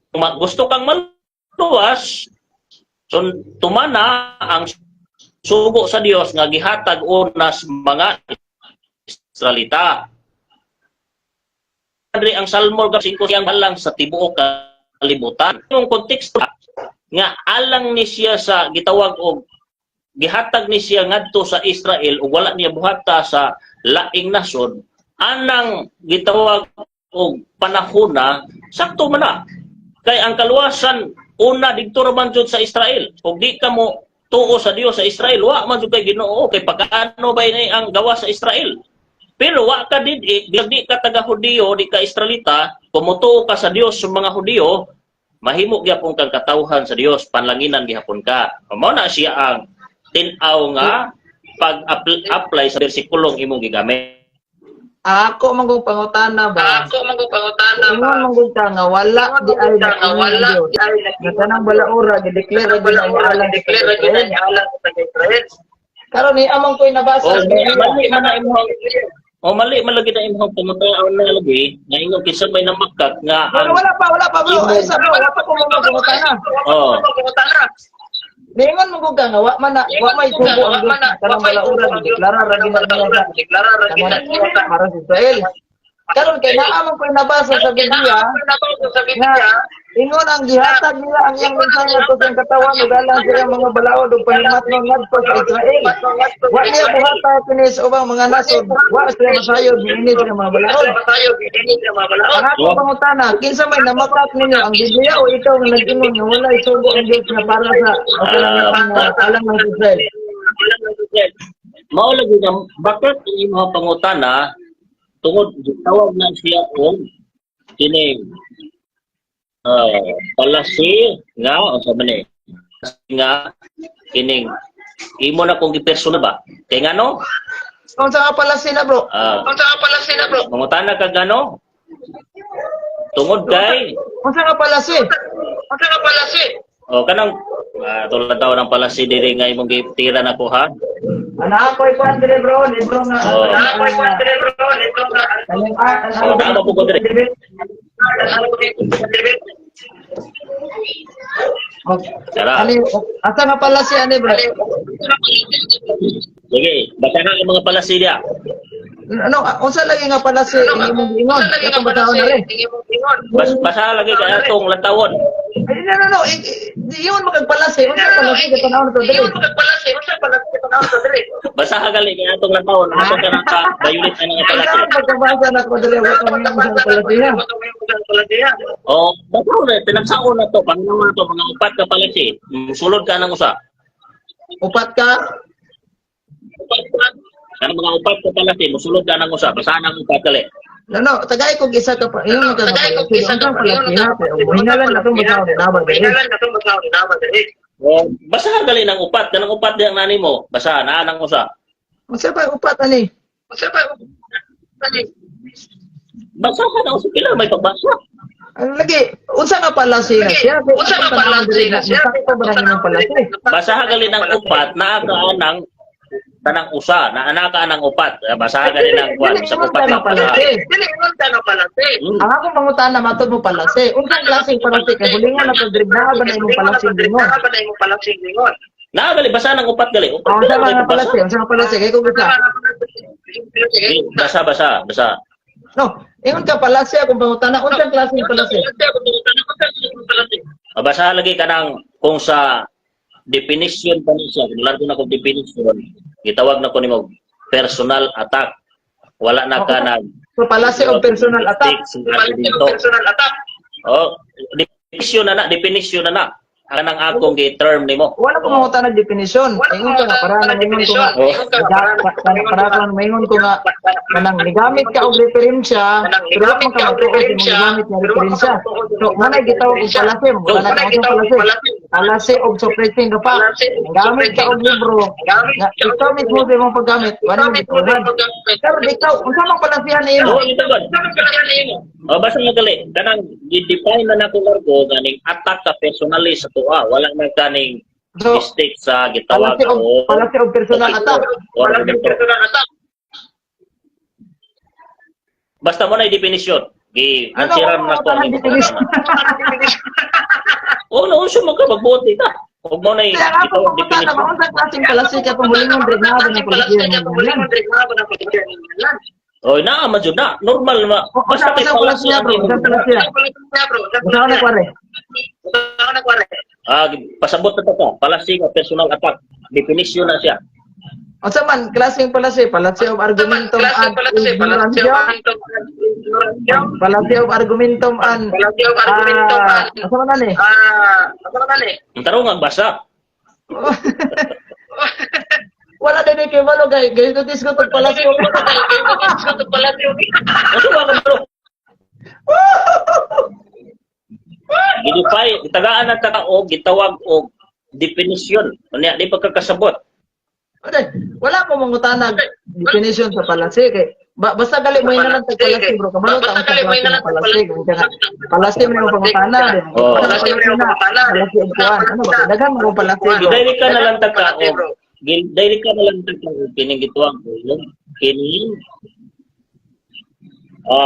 kung gusto kang maluwas, so tumana ang sugo sa Dios nga gihatag una sa mga Israelita. Andre ang Salmo 5 siyang alang sa tibuok kalibutan. Yung konteksto nga alang ni siya sa gitawag og gihatag ni siya ngadto sa Israel ug wala niya buhata sa laing nasod anang gitawag og panahona, sakto man na kay ang kaluwasan una didto ra man jud sa Israel. Ug di ka mo tuo sa Dios sa Israel, wa man jud kay Ginoo kay pagkaano ba ini ang gawa sa Israel. Pero wa ka din eh, di ka taga Hudiyo, di ka Israelita, kumutuo ka sa Dios sa mga Hudiyo, mahimo gyapon kang katawhan sa Dios, panlanginan gihapon ka. Mao na siya ang tin-aw nga pag-apply sa versikulong imong gigamit. Ako man kung pangutana ba? Ako man kung pangutana ba. Ingon man gud ka nga wala di ay Nga nag-ingon ang wala Dios. di ay Nga tanang balaura gideclare ra gyud ang alang sa declare ra gyud Israel. ang alang sa Israel. Karon ni among ko'y nabasa Oh, sa Biblia. mali man na imong. O mali man lagi na imong pangutana na lagi nga ingon kinsa may namakak nga Pero ang wala pa bro. Ay sa bro, wala pa ko mga pangutana. Oh. Pangutana. Niingon mo gud ka nga wa man na wa may subo ang Dios nga tanang balaura gideklara ra gyud ang niya Deklara ra gyud sa para sa Israel. Karon kay naa man ko'y nabasa sa Biblia sa nga Biblia ingon ang gihatag nila ang iyang mensahe ngadto sa iyang katawan ug alang sa iyang mga balaod ug pahimatnon ngadto sa Israel. Wa niya buhata kini sa ubang mga nasod, wa siya masayod niini sa mga balaod. Ang akong pangutana, kinsa may namakak ninyo ang Biblia o ikaw nga nag-ingon nga walay sugo ang Dios nga para sa nga alang ng Israel? Mao lagi nga bakit ang imong pangutana tungod gitawag na siya og kining palasi nga unsa man ni nga kining imo na kung gipersonal ba kay ngano? Unsa nga pala sila, bro? Unsa nga pala sila, bro? Mangutana ka gano tungod kay Unsa nga pala si? Unsa nga pala si? O kanang tulad taw ng palasi diri nga imong gitira na ko ha. Ana ako'y kuan dire, bro, libro nga. Oh. Ana ko'y kuan dire, bro, libro nga. Kaning art and Oh, tama po ko dire. Tara. Ani asa nga pala si ani, bro? Sige, basa na ang mga palasi diya. Ano, unsa lagi nga pala si imong giingon? Unsa lagi nga Katong pala basahon si na rin. imong ingon? Basa lagi kay atong lantawon. Ay, no, no, no. Ingon magpala si. Unsa pala si katanaw to dire? Ingon magpala si, unsa pala si katanaw to dire? Basa gali kay atong lantawon. Asa ka nang ka violet ang mga Unsa palasi. ang pagkabasa na ko dire wa ko sa pala siya. O, basa na tinagsaon na to, panginawa na to mga upat ka palasi. Sulod ka nang usa. Upat ka? Kanang mga upat ka palasi, musulod ka nang usa. Basa nang upat gali. No, no, tagay kog isa ka pa. Ingon ka Tagay pala kog si. isa Unsa ka pala siya? Pero hinalan na tong basahon na ba dire? Hinalan na tong basahon na ba dire? O, basa gali ng upat, kanang upat diyang nani mo. Basa na nang usa. Unsa pa upat ani? Unsa pa Basa ka na usa pila may pagbasa. Ano lagi? Unsa nga pala siya siya? Unsa nga pala siya siya? Sakto ba nang imong pala siya? Basa gali ng upat naa ka anang tanang usa, naa na ka anang upat. Basa gali ng kwan, Dili sa ingon upat ka lang nga pala basa. siya. Dili ingon ka nga pala si. Ang akong pangutana matod mo pala siya. Unsa klaseng pala siya? Kay hulingon na pag naa ba na imong pala siya ingon? Naa ba na imong pala siya ingon? Naa gali basa ng upat gali. Upat Ah, unsa pila ba may nga pala pagbasa. siya? Unsa nga pala siya? Kay kung isa. Eh, Basa basa basa. No, ingon ka pala siya kung pangutana unsang klaseng pala siya? Basa lagi kanang kung sa definition pa ni siya, kung ko na kung definition, gitawag na ko nimo personal attack. Wala na ka nag So pala siya og personal attack. Argumento. Personal attack. Oh, definition na na, definition na na. Kanang akong gi-term nimo. Wala ko mangutana og definition. Ingon ka nga para nang ingon ko nga. Oh. Para nang maingon ko nga kanang nigamit ka og referensya, pero wa man ka magtuod sa imong gigamit nga referensya. So manay gitawag og palase, wala na ka palase. Palase og suppressing ka pa. Gamit ka og libro nga ikaw mismo sa imong paggamit, wala mo gituhan. Pero ikaw, unsa man palasihan nimo? Oh, ito ba? Oh, basta nga gali, kanang gi-define na nako largo ganing attack ka personally sa tuwa, wala na kaning So, mistake sa gitawag palase og palase og personal attack. o argumento. Personal attack. Basta mo na yung definition. Gi Ano, answeran na ko ano, ang imong definition? pangutana. Oh, no, unsa man ka magbuot ka. Ug mo na yung Kaya nga po, gitawag pangutana definition. ba, unsang klaseng palase ka itong hulingon, dre, naa ba ng palase yan? Oh, naa man jud na. Normal ma. O, Basta unsa kay unsa palase niya, bro? ang Unsa palase niya? Unsa na kware? Ah, pasabot na to ka. Palasi ka personal attack. Definition na siya. Unsa man klaseng palase? Palase of argumentum ad ignorantiam? Palase of argumentum an unsa man ani? Ang tarong ang basa. Wala din kay kabalo kay gayutis ko tag palasyo. Unsa ba ka bro? Gidipay, gitagaan na ta og gitawag og definition. Unya di pa ka kasabot. Wala, wala ko mangutanag definition sa palasi kay ba, basta gali mo na lang tag palasi, bro, kabalo ta ang klase ng palasi kung ka palasi mo yung pangutana din. Oo. Palasi mo yung pangutana, palasi og kuan ano ba, daghan mo kong palasi, bro. Dili ka na lang ta ka og dili ka na lang ta ka og kining gituwang og kining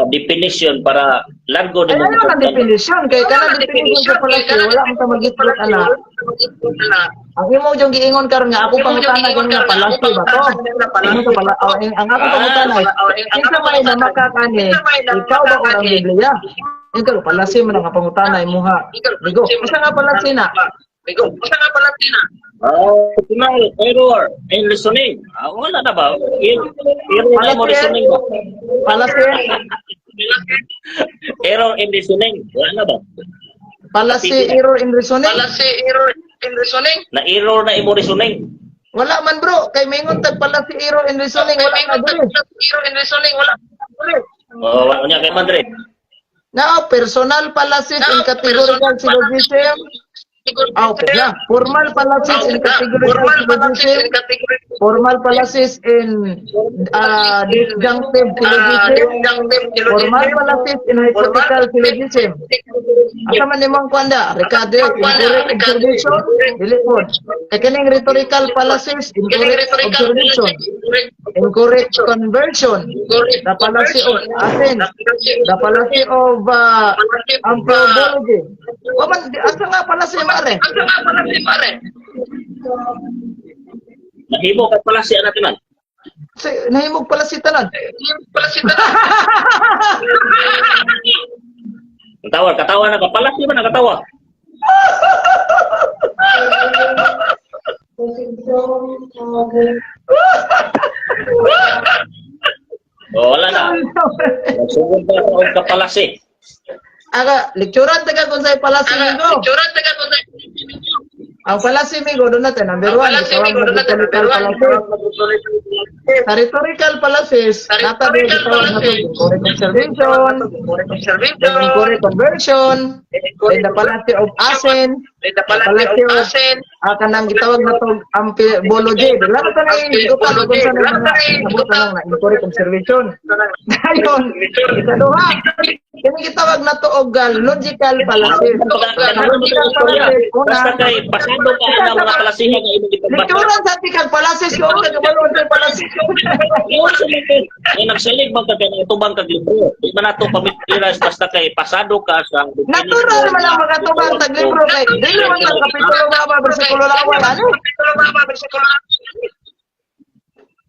definition para largo Ay, ni mo. ano ang definition kay kanang definition sa palasi wala mo ta magitlot ana. Ang imo jung giingon karon nga ako pangutana kung nga palasi ba to? Ano to pala? Oh, ang ako pangutana ay kinsa may namakakani, ikaw ba o ang Biblia? Ikaw palasi man ang pangutana imuha. Bigo, usa nga palasi na? Bigo, usa nga palasi na? Oh, final error in listening. Ah, wala na ba? Error na mo listening ba? Palasi, Error in listening. Wala na ba? palasi error in reasoning. Palasi error in reasoning. Na error na imo reasoning. Wala man, bro, kay maingon tag palasi error in reasoning wala na diri. Error in reasoning wala. Oh, wala niya kay Madrid. Now, personal fallacies in categorical syllogism. Ah, okay na. Formal fallacies in categorical syllogism. Formal fallacies in disjunctive syllogism. Formal fallacies in hypothetical syllogism. Asa man nimong kuanda? Ricardo, incorrect observation, dili pod. Kay kining rhetorical fallacies, incorrect observation, incorrect conversion, the fallacy of Athens, the fallacy of amphibology. Wa man asa nga fallacy mare? Asa nga fallacy, pare? Nahimo ka pala siya natin man. Si, nahimog fallacy tanan. Fallacy tanan. Katawa, katawa na ka pala siya man nakatawa. Oh, wala na. Nagsugod pa sa og kapalasi. Aga, lecturean taga kung sa'y fallacy migo. Lecturean taga kung sa'y. Ang fallacy migo, doon natin, number 1, Fallacy gitawag migo, na doon natin, rhetorical number 1. fallacy. Sa rhetorical fallacies, Sa nata din rhetorical gitawag na fallacies, incorrect observation, then incorrect conversion, then the fallacy of Asen, Then the fallacy of Asen, kanang gitawag na to amphibology. Dila na tanay igutan kung sa mga sabot na lang na incorrect observation. Dayon, ikaduha, kini gitawag na to og logical fallacy. Sa logical fallacy, una, Basta kay pasado ka na mga palasihan nga imong gipagbasa. lecturean sa tikag fallacies ko ang kagabalo sa fallacies. Yun sa mga kay nagsalig man ka kay tubang kag libro. Di man nato pamilyaras basta kay pasado ka sa Natural man ang mga tubang tag libro kay dili man tag kapitulo baba bersikulo lawal ano?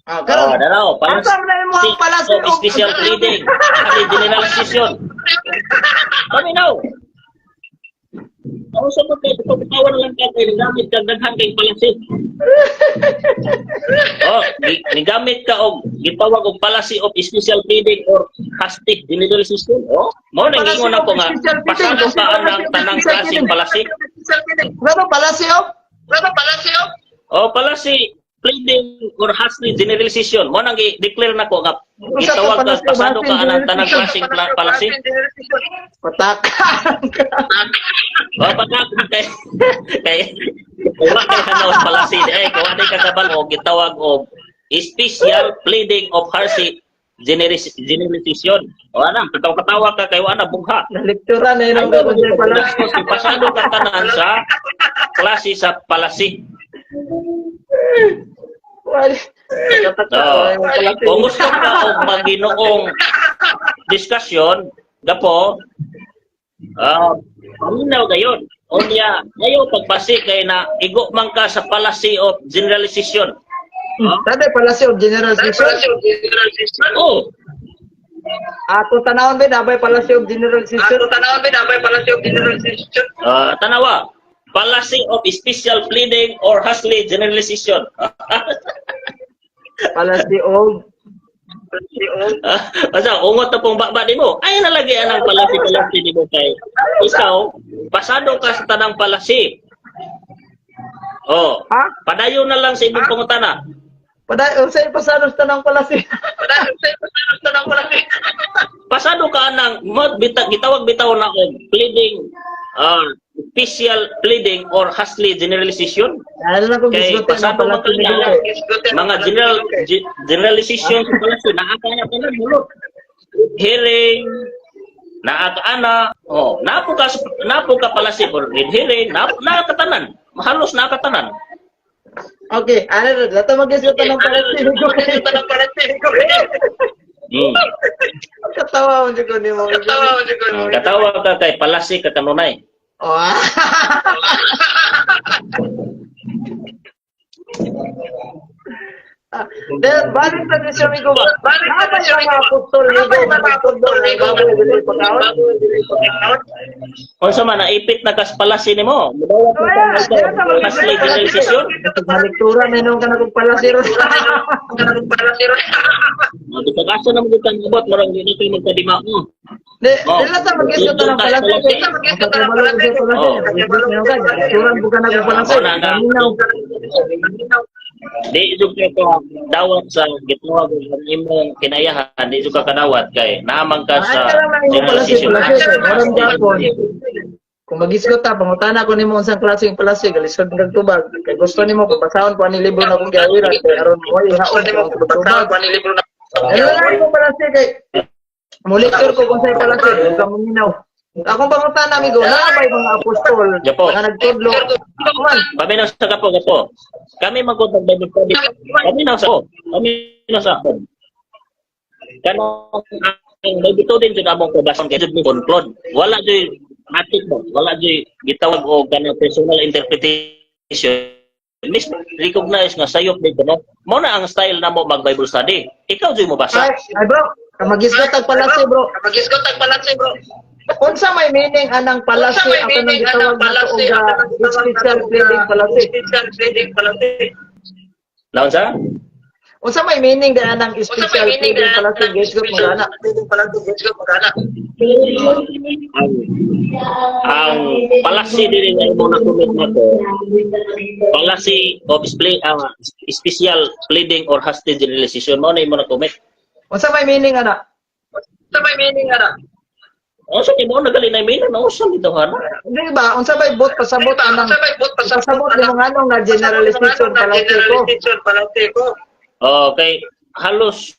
Ah, Oh, karon. dalaw, Asa man na imo ang fallacy of special pleading. Kasi generalization. Kami now. Ako sa mga pagtawa na lang ka kay nigamit ka daghan kay palasi. Oh, nigamit ka og gitawag og fallacy of special pleading or hasty generalization. Oh, mao nang Fallacy ingon of ako nga special pleading. pasado ka anang tanang Special klaseng pleading. palasi. Ano fallacy of? Oh, fallacy pleading or hasty generalization. Mao nang gi-declare nako nga Usa ka gitawag ka fallacy of pasado ka hasty anang tanang generalization. klaseng palasi. Patakan ka. Oh, pagka kay kay wa kay hanaw sa palasi ay kay wa day kakabalo og gitawag og special pleading of hasty generalization. O ana, katawa-katawa ka kay wa na bugha. Nalikturan na yun ang Ay, kung sa'y fallacy. pasado ka tanan sa klase sa palasi. Wala. Oh. Kung gusto ka og maginoong diskusyon, gapo, paminaw gayon. Unya, ngayon pagbasi kay na igo man ka sa fallacy of generalization. Sabi, fallacy of generalization. Oh, Ato tanawon ba, dabay fallacy of generalization. Tanawa. Fallacy of special pleading or hastily generalization. Fallacy of Basta, ungot na pong baba di mo. Ay, nalagi anang palasi-palasi di mo kay. Ikaw, pasado ka sa tanang palasi. Oh, Ha? padayon na lang sa imong pangutana. Paday, unsay pasado sa tanang palasi. Pasado ka nang magbita gitawag bitaw na og pleading, special pleading or hastily generalization. Ano na kung Kay gisgutan ang pasado man palasi ka ni na. Gute. Mga generalization sa palasi naa ka na tanan hulot. Hearing naa ka ana, oh, napo ka palasi or red herring, napo naa ka tanan. Halos naa ka tanan. Okay, ano na, lato magisgutan ng palasi ni Gute. Katawa mo jud ko nimo. Katawa ka kay palasi ka kanunay. Oh. Ah. Ah, then, balik sa desisyon ni Guba. Balik sa Naa ba desisyon ni yung mga Guba? apostol ni Naa ba Guba? yung mga apostol ni Guba? Nagtudlo ng baboy dili pagkaon? Unsa man naipit na kas palasi nimo? Mudawat Oh, yeah. na ka og hastily generalization. Maliktura, meron ka na kung palasiro. Bisag asa na mo gyud kang abot, murag di na kayo magkadimao. Di, Oh. di lang sa mag-isip ng palasi. Magkakabalo ko sa palasi. Oh. Turan po ka na kung palasi. Oh, na- Naminaw. Di jud ka ko dawat sa gitawag ang imong kinayahan, di jud ka kadawat kay naamang ka Ah, sa ka lang ang imong palasi, generalization. palasi. Meron gyapon. Kung mag-isgot ta, pangutana ko nimo unsang klaseng palasi, galisod kag tubag. Kay gusto nimo pabasahon ko ani libro na akong giawiran kay aron mo ihaon ko ang tubag. Ano lang ko palasi kay mo lecture ko kung sa'y palasi, di ka maminaw. Akong pangutana, amigo, naa ba'y mga apostol Japo. nga nagtudlo? Man, Paminaw sa kapo kapo. Kami magud ng Bible study. Kami na sa kami na sa kanang ang Bible study jud among kabason kay jud mi conclude. Wala jud matik ba? Wala jud gitawag og kanang personal interpretation. Mis recognize nga sayop dito no. Mao na ang style namo mag Bible study. Ikaw jud mo basa. Ay, ay bro, magisgot tag palasi bro. Mag-isgot ang palasi, bro. Unsa may meaning anang palasi Unsa may ang kanang meaning gitawag anang nato palasi og ang kanang gitawag special nato og pleading palasi? Special pleading palasi. Naon sa? Unsa may meaning di anang Unsa may special meaning pleading anang palasi? Gisgot mo special ana. pleading palasi? Gisgot mo ana. Ang palasi diri nga imong nakumit nato, palasi of special pleading or hasty generalization mao na imo nakumit. Unsa may meaning ana? Unsa may meaning ana? Unsa ni mo nagali na meaning na unsa bitaw ana? Di ba? Unsa may bot pasabot Di ba? anang Unsa may bot pasabot pasabot nimo ngano nga generalization palasi ko? Generalization palasi ko. Okay, halos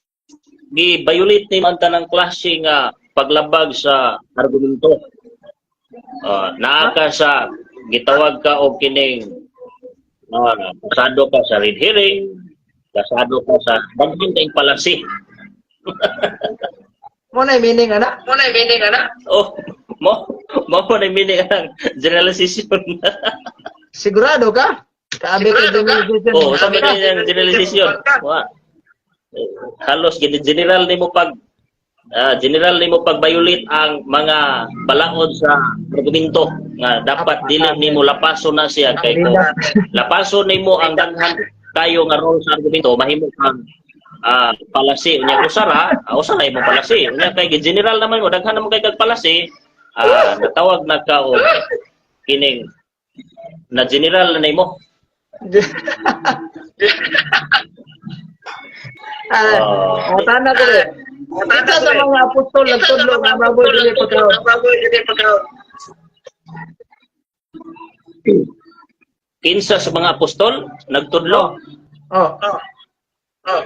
gi-violate ni man tanang klase nga paglabag sa argumento. Naa ka sa gitawag ka og kining pasado ka sa red herring, pasado ka sa daghan kayong palasi. Mo na meaning ana? Mo na meaning ana? Oh, mo mo po na meaning ang generalization. Sigurado ka? Kaabi ka Sigurado ka? generalization. Oh, sa Sabi ka. ang generalization. Wa. Halos gini general nimo pag general nimo pag violate ang mga balaod sa argumento nga dapat dili nimo lapaso na siya kay kung lapaso nimo ang daghan kayo nga role sa argumento mahimo kang palasi unya usara usara imong palasi unya kay general naman mo daghan naman kay kag palasi, natawag na ka og kining na general na nimo. Ah, Oh. tana ko eh. Kinsa sa mga apostol nagtudlo nga baboy dili pagkaon? Ang baboy dili pagkaon. Kinsa sa mga apostol nagtudlo? Oh. Oh. Oh.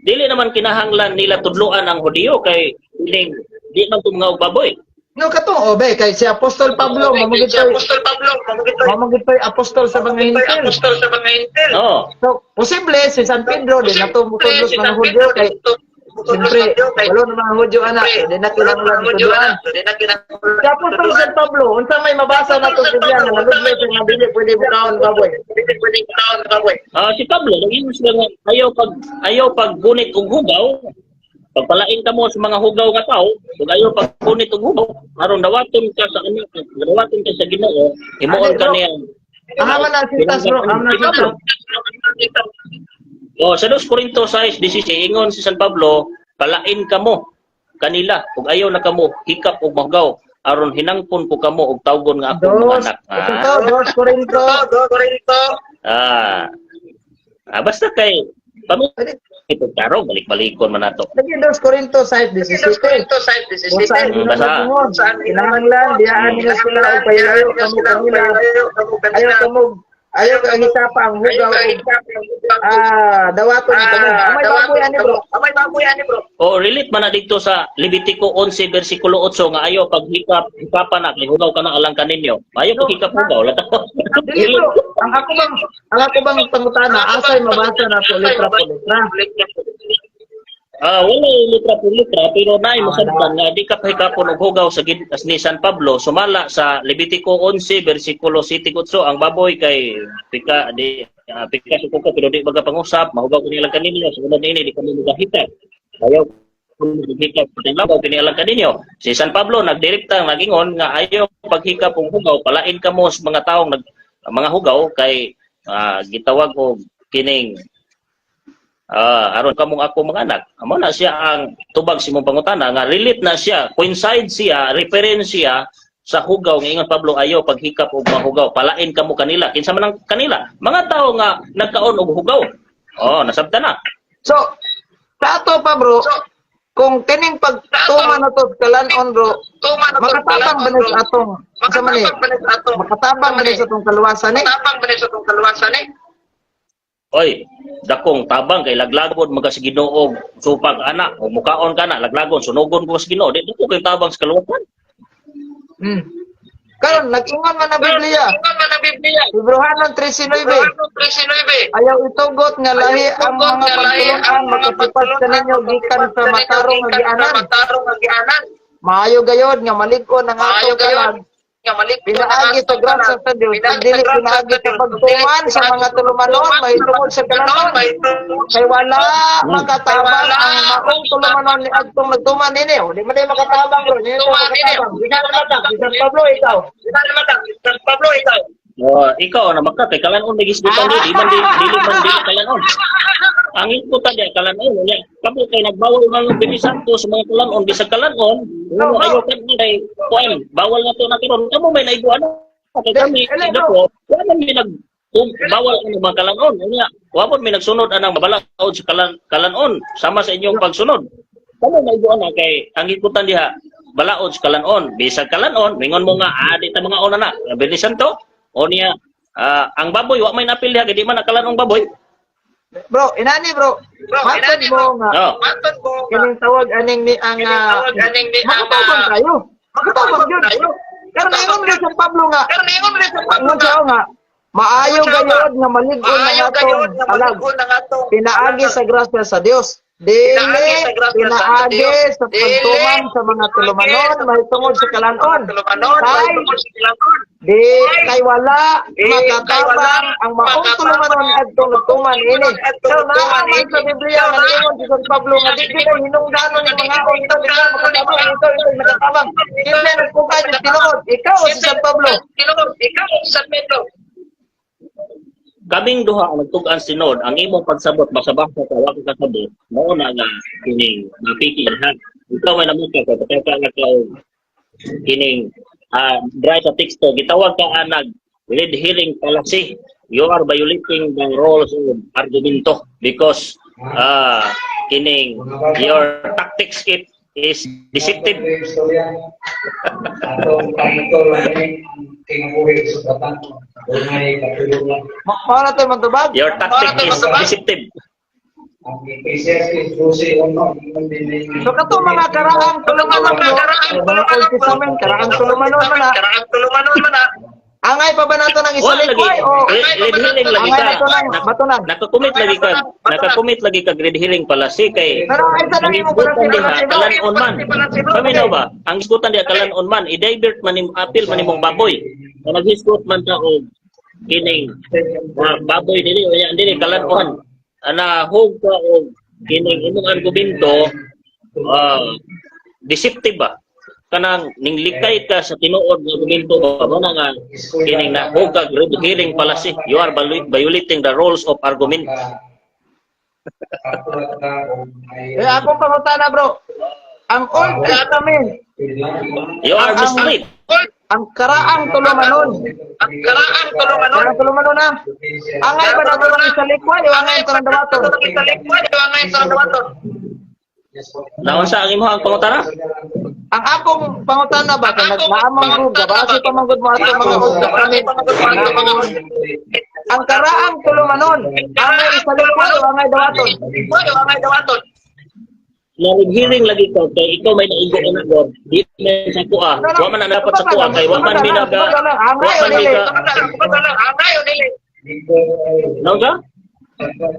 Dili naman kinahanglan nila tudloan ang Hudiyo kay kining di man to mga og baboy. No kato obe kay si Apostol Pablo mamugit Si Apostol Pablo, mamugit mamugit apostol sa mga Hintil. apostol sa mga Hintil. Oh, So, posible si San Pedro di na to mutudlo sa mga Hudyo kay siyempre walo na mga Hudyo ana di na kinahanglan tudloan. Di na kinahanglan. Si Apostol San Pablo unsa may mabasa nato sa Biblia nga naludlo siya nga dili pwede bukaon baboy? Dili pwede bukaon baboy. Si Pablo nag-ingon siya nga ayaw paggunit og hugaw. Pagpalain ka mo sa mga hugaw nga tao, ug ayaw paggunit og hugaw aron dawaton ka sa anak, dawaton ka sa Ginoo, himuon ka niya. Aha man ang sintas bro, aha man Si ang Pablo. sintas. Oh, sa 2 Corinto 6:16 ingon si San Pablo, palain kamo kanila ug ayaw na kamo hikap og mahugaw aron hinangpon ko kamo og tawgon nga akong mga Dos, anak. ito to, Dos Corinto. Dos Corinto. Ah. Ah, basta kay pamilya ito tarong balik-balikon man nato. Lagi 2 Corinto 6:17. Corinto 6:17. Kung saan Basa. ginagungon, kinahanglan, diyaan nila sila o pahilayo kamo kanila. Ayaw kamo, ayaw ang isapa ang hugaw og dawaton kamo. Amay baboy ani, bro. Amay baboy ani, bro. O relate man na dito sa Levitico 11 versikulo 8 nga ayo paghikap hikapan na kay hugaw ka na alang kaninyo. Ayo paghikap hugaw lata. Dili, bro. Ang ako bang pangutana, asay mabasa na to letra po letra? Ah, wala yung litra po litra pero naay masabtan nga di ka pahikapon og hugaw sa ni San Pablo sumala sa Levitico 11 versikulo 7 8 ang baboy kay pika di pika sa kuko pero di baga pangusap mahugaw kini lang kaninyo sa unod niini di kami magahita ayaw paghikap labaw kini lang kaninyo. Si San Pablo nagdirekta nagingon nga ayaw paghikap og hugaw, palain kamo sa mga taong nag mga hugaw kay gitawag og kining aron kamong ako mga anak. Amo na siya ang tubag sa imong pangutana nga relate na siya, coincide siya, reference siya sa hugaw nga ingon Pablo ayo paghikap og mahugaw, palain kamo kanila. Kinsa man ang kanila? Mga tawo nga nagkaon og hugaw. Oh, nasabtan na. So, sa ato pa, bro, kung kining pagtuma na to kalanon, bro, Tuma na to, makatabang ba ni sa atong sa man eh, Makatabang ba ni sa atong makatabang ba ni sa atong kaluwasan eh? Makatabang ba ni sa atong kaluwasan eh? Oy, dakong tabang kay laglagon mga sa Ginoo supag ana o mukaon ka na laglagon sunugon ko sa Ginoo. Di dako kay tabang sa kaluwasan. Karon nag-ingon man ang Biblia. Ingon man ang Biblia. Hebreohanon 13:9. Hebreohanon 13:9. Ayaw itugot nga lahi ang Itugot mga nga lahi pagtulunan ang mga makatipas kaninyo gikan sa matarong nga gikan sa gianan. matarong nga gianan. Maayo gayod nga malig-on ang Maayo atong gayod kalag. nga malig-on ang Pinaagi sa atong grasya kalag. sa Dios, Pinaagi ug dili sa grasya pinaagi sa sa Dios, pagtuman dili sa mga pinaagi tulumanon sa mahitungod sa kalanon. mahitungod Kay wala Hmm. makatabang Kay wala ang maong tulumanon ni adtong nagtuman nini. O, di man day makatabang, bro. Di man Nagtuman nini. makatabang. Bisan na matag, bisan Pablo ikaw. San Pablo, ikaw. Oh, ikaw na magka kay kalanon may gisgutan di di man di dili man dili kalanon. Ang isgutan di kalanon unya kamo kay nagbawal man ang Bini Santo sa mga kalanon bisag kalanon No, no, bro. ayo kan kay kuan bawal na to na karon kamo may naiguan na kay kami Ele, dako wa man mi nag bawal ang mga kalanon unya wa man mi nagsunod anang mabalaod sa kalanon sama sa inyong pagsunod. Kamo naiguan na kay ang ikutan diha balaod sa kalanon bisag kalanon mingon mo nga di ta mga una na Bini Santo o niya ang baboy wa may napil diha kay di man nakalanong baboy. Bro, inani, bro. Bro, Matod inani, mo bro. nga Oh. Matod mo nga kining tawag aning ni ang kining tawag aning ni ang makatabang kayo. Makatabang yun. tayo. Pero ningon rin sa Pablo nga, Pero ningon rin sa Pablo ingon nga, siya nga, maayo Ingon siya nga, gayod nga malig-on ang maayo atong gayod nga kalag. malig-on ang atong Pinaagi sa grasya sa Dios. Dili Pinaagi sa grasya sa pinaagi Dios. sa pagtuman sa mga tulumanon sa mahitungod sa kalanon. Tulumanon, Kay mahitungod sa kalanon. di kay wala Di kay wala makatabang ang maong makatabang tulumanon adtong nagtuman ini. adtong So nagtuman naa man ini. sa Biblia nga niingon si San Pablo nga di gyud ay hinungdanon ni mga ito di ka makatabang ito ito makatabang. Kinsa nagpugay sa tinuod? Ikaw o si San Pablo? Tinuod, ikaw o si San Pedro. Kaming duha ang nagtug-an sinod ang imong pagsabot basa-basa ka wa ka kasabot mao na nga kining mapiki ha. Ikaw may namuka ka kay ka nga ka og kining dry sa teksto gitawag ka anag red herring fallacy. You are violating the rules of argumento because kining your tactics it is deceptive. Istorya. Atong pangitol ang kinabuhi sa batang. Dunay katulungan. Mao na to'y mantubag. Your tactic is deceptive. Ang Ecclesiastes 12:1, ingon din ni- So kato mga karaang tulumanon Mga no, karaang mga tulumanon, Old Testament, karaang tulumanon man na. Karaang tulumanon man na. Angay pa ba nato ng Wala lagi. isalikway o Red herring lagi angay ka. na to ng matunan? Nakakumit lagi ka red herring pala si kay Pero ay sa ang nang imo isgutan pala diha sila. kalan-on man. Paminaw ba? Ang isgutan diha kalan-on man, i-divert man imo apil man imong baboy. Kung naghisgot man ta og kining baboy dili o yan dili kalan-on. Ana hug ka og kining imong argumento deceptive ba? Kanang ninglikay ka sa tinuod nga argumento ba mo na nga kining na hug ka red herring pala si you are violating the rules of argument. Katulat ka o may- Eh akong pangutana, bro. Ang Old Testament, You are Ang- mislead. Old Ang karaang tulumanon. Ang karaang tulumanon. Karaang tulumanon na. Angay ba na tulong sa likway o angay ito ng dawaton? Sa likway o angay ito ng dawaton? Naunsa ang imong pangutana? Ang akong pangutana ba kay nagmaamang gud gabase pa man gud mo ato mga Old Testament. Ang karaang tulumanon, angay sa likway o angay dawaton? Likway o angay dawaton? Hearing lagi ko kay ikaw may naigo na god. Di man sa kuha. Wa man na dapat sa kuha kay wa man mi naga wa man mi ga. Angay o dili? Naunsa?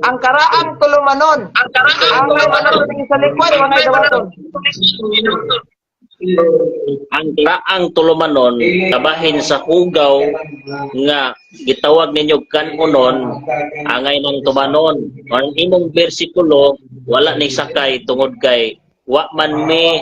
Ang karaang tulumanon, Ang karaang angay ba na tulumanon. tulong sa likway o angay dawaton? Ang karaang tulumanon kabahin sa hugaw nga gitawag ninyo kanunon angay ng tumanon. Ang imong bersikulo wala ni sakay tungod kay wa man mi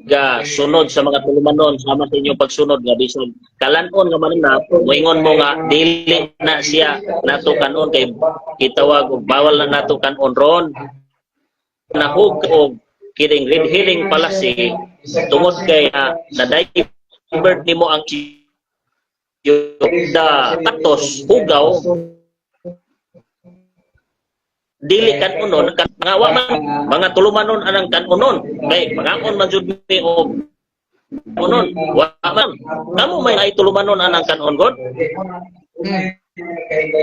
ga sunod sa mga tulumanon sama sa inyong pagsunod nga bisag kalan-on nga mananap moingon mo nga dili na siya nato kanon kay gitawag og bawal na nato kanon ron nahug og kining red herring palasi tungod kay na divert nimo ang da katos hugaw dili kanunon kan nga wa man mga tulumanon anang kanunon kay mangaon man jud mi og kanunon wa man kamo may ay tulumanon anang kanon god.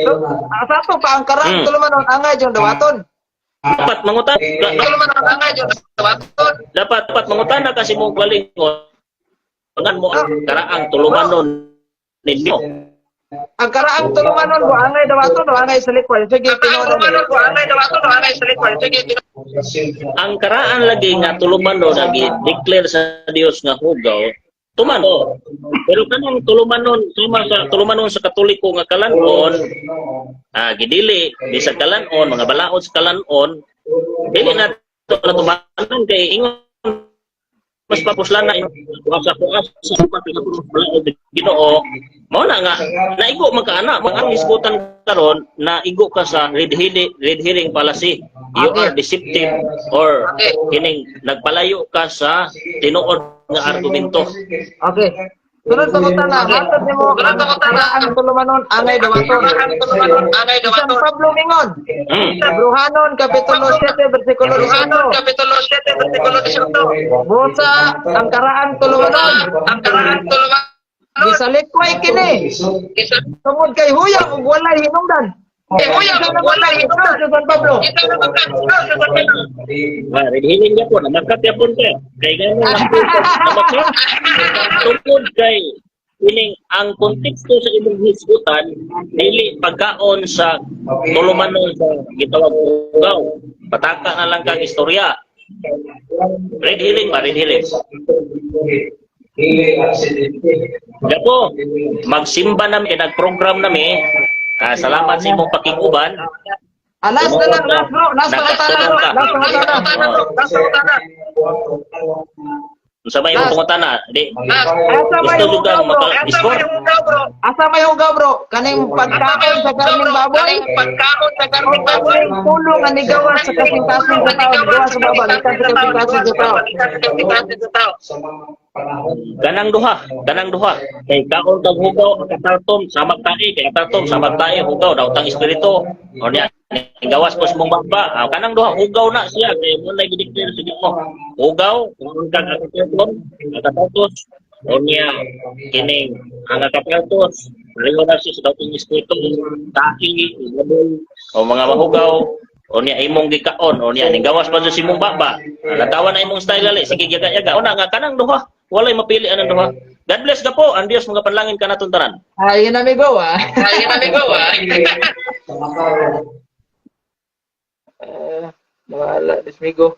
So, ang sa ato pa ang karaang tulumanon angay yung dawaton. Dapat mangutan Tulumanon angay yung dawaton. Dapat dapat mangutana kasi mo galingon ngan mo ang karaang tulumanon ninyo. Ang karaang tulumanon mo angay dawaton o angay sa likway. Sige, Ang karaang tinuod tulumanon ko angay dawaton o angay sa likway. Sige, Ang karaan lagi nga tulumanon lagi declare sa Dios nga hugaw tumano. Pero kanang tulumanon sama sa tulumanon sa Katoliko nga kalanon, gidili bisag kalanon mga balaod sa kalanon dili na to natumanon kay ingon mas papuslan na sa kuas sa balaod Ginoo mao na nga naigo man ka ana mga ang isgutan karon naigo ka sa red herring fallacy. You are deceptive or kining nagpalayo ka sa tinuod nga argumento. Okay. Sunod sa kutana, hatod nimo ang karaang tulumanon angay dawaton. Karaang tulumanon angay San dawaton. Pablo mingon. Bruhanon kapitulo 7 bersikulo Romanos 18. Kapitulo 7 versikulo 18. Busa ang karaang tulumanon. Ang karaang tulumanon. Gisalikway kini. Isa Tungod kay huyang ug walay hinungdan. Eh, huyang ug walay hinungdan. Sa San Pablo. Isa na magkasuno sa San Pablo. Red herring yapon namakat yapon ka kay gano namakat tungod kay kining ang konteksto sa imong hisgutan dili pagkaon sa tulumanon sa gitawag hugaw. Pataka na lang kang istorya. Red herring ba? Red herring. Gapo, magsimba nami, nagprogram nami. Salamat sa imong pakiguban. Alas na lang, last bro. Last pangutana bro. Last pangutana. Last pangutana. Unsa may imong pangutana? Di Asa may gusto jud hugaw kang bro? maka-score. Asa may hugaw bro? Asa may hugaw bro? Kaning pagkaon sa karning baboy? Kaning pagkaon sa karning baboy? Kaning pulo nga nigawas sa kasing-kasing sa tao, gawas sa baba, gikan sa kasing-kasing sa tao. Kasing-kasing sa tao. Kanang duha, kanang duha. Kay kaon kag hugaw katartom samag tae, kay katartom samag tae hugaw daw tang espiritu. O niya gawas pos mong baba. Kanang duha hugaw na siya kay mo na gideclare sa Ginoo. Hugaw, kaon kag katartom, katartos. O niya kining ang katartos, pareho na siya sa daw espiritu, tae, baboy, o mga mahugaw. O niya imong gikaon, o niya ning gawas pa sa imong baba. Latawa na imong style ali, sige yaga-yaga. O na nga kanang duha, walay mapili anang duha. God bless ka po, ang Dios mga panlangin kanaton tanan. Ay, yun amigo ah. Ay, amigo ah. Wala, dismigo.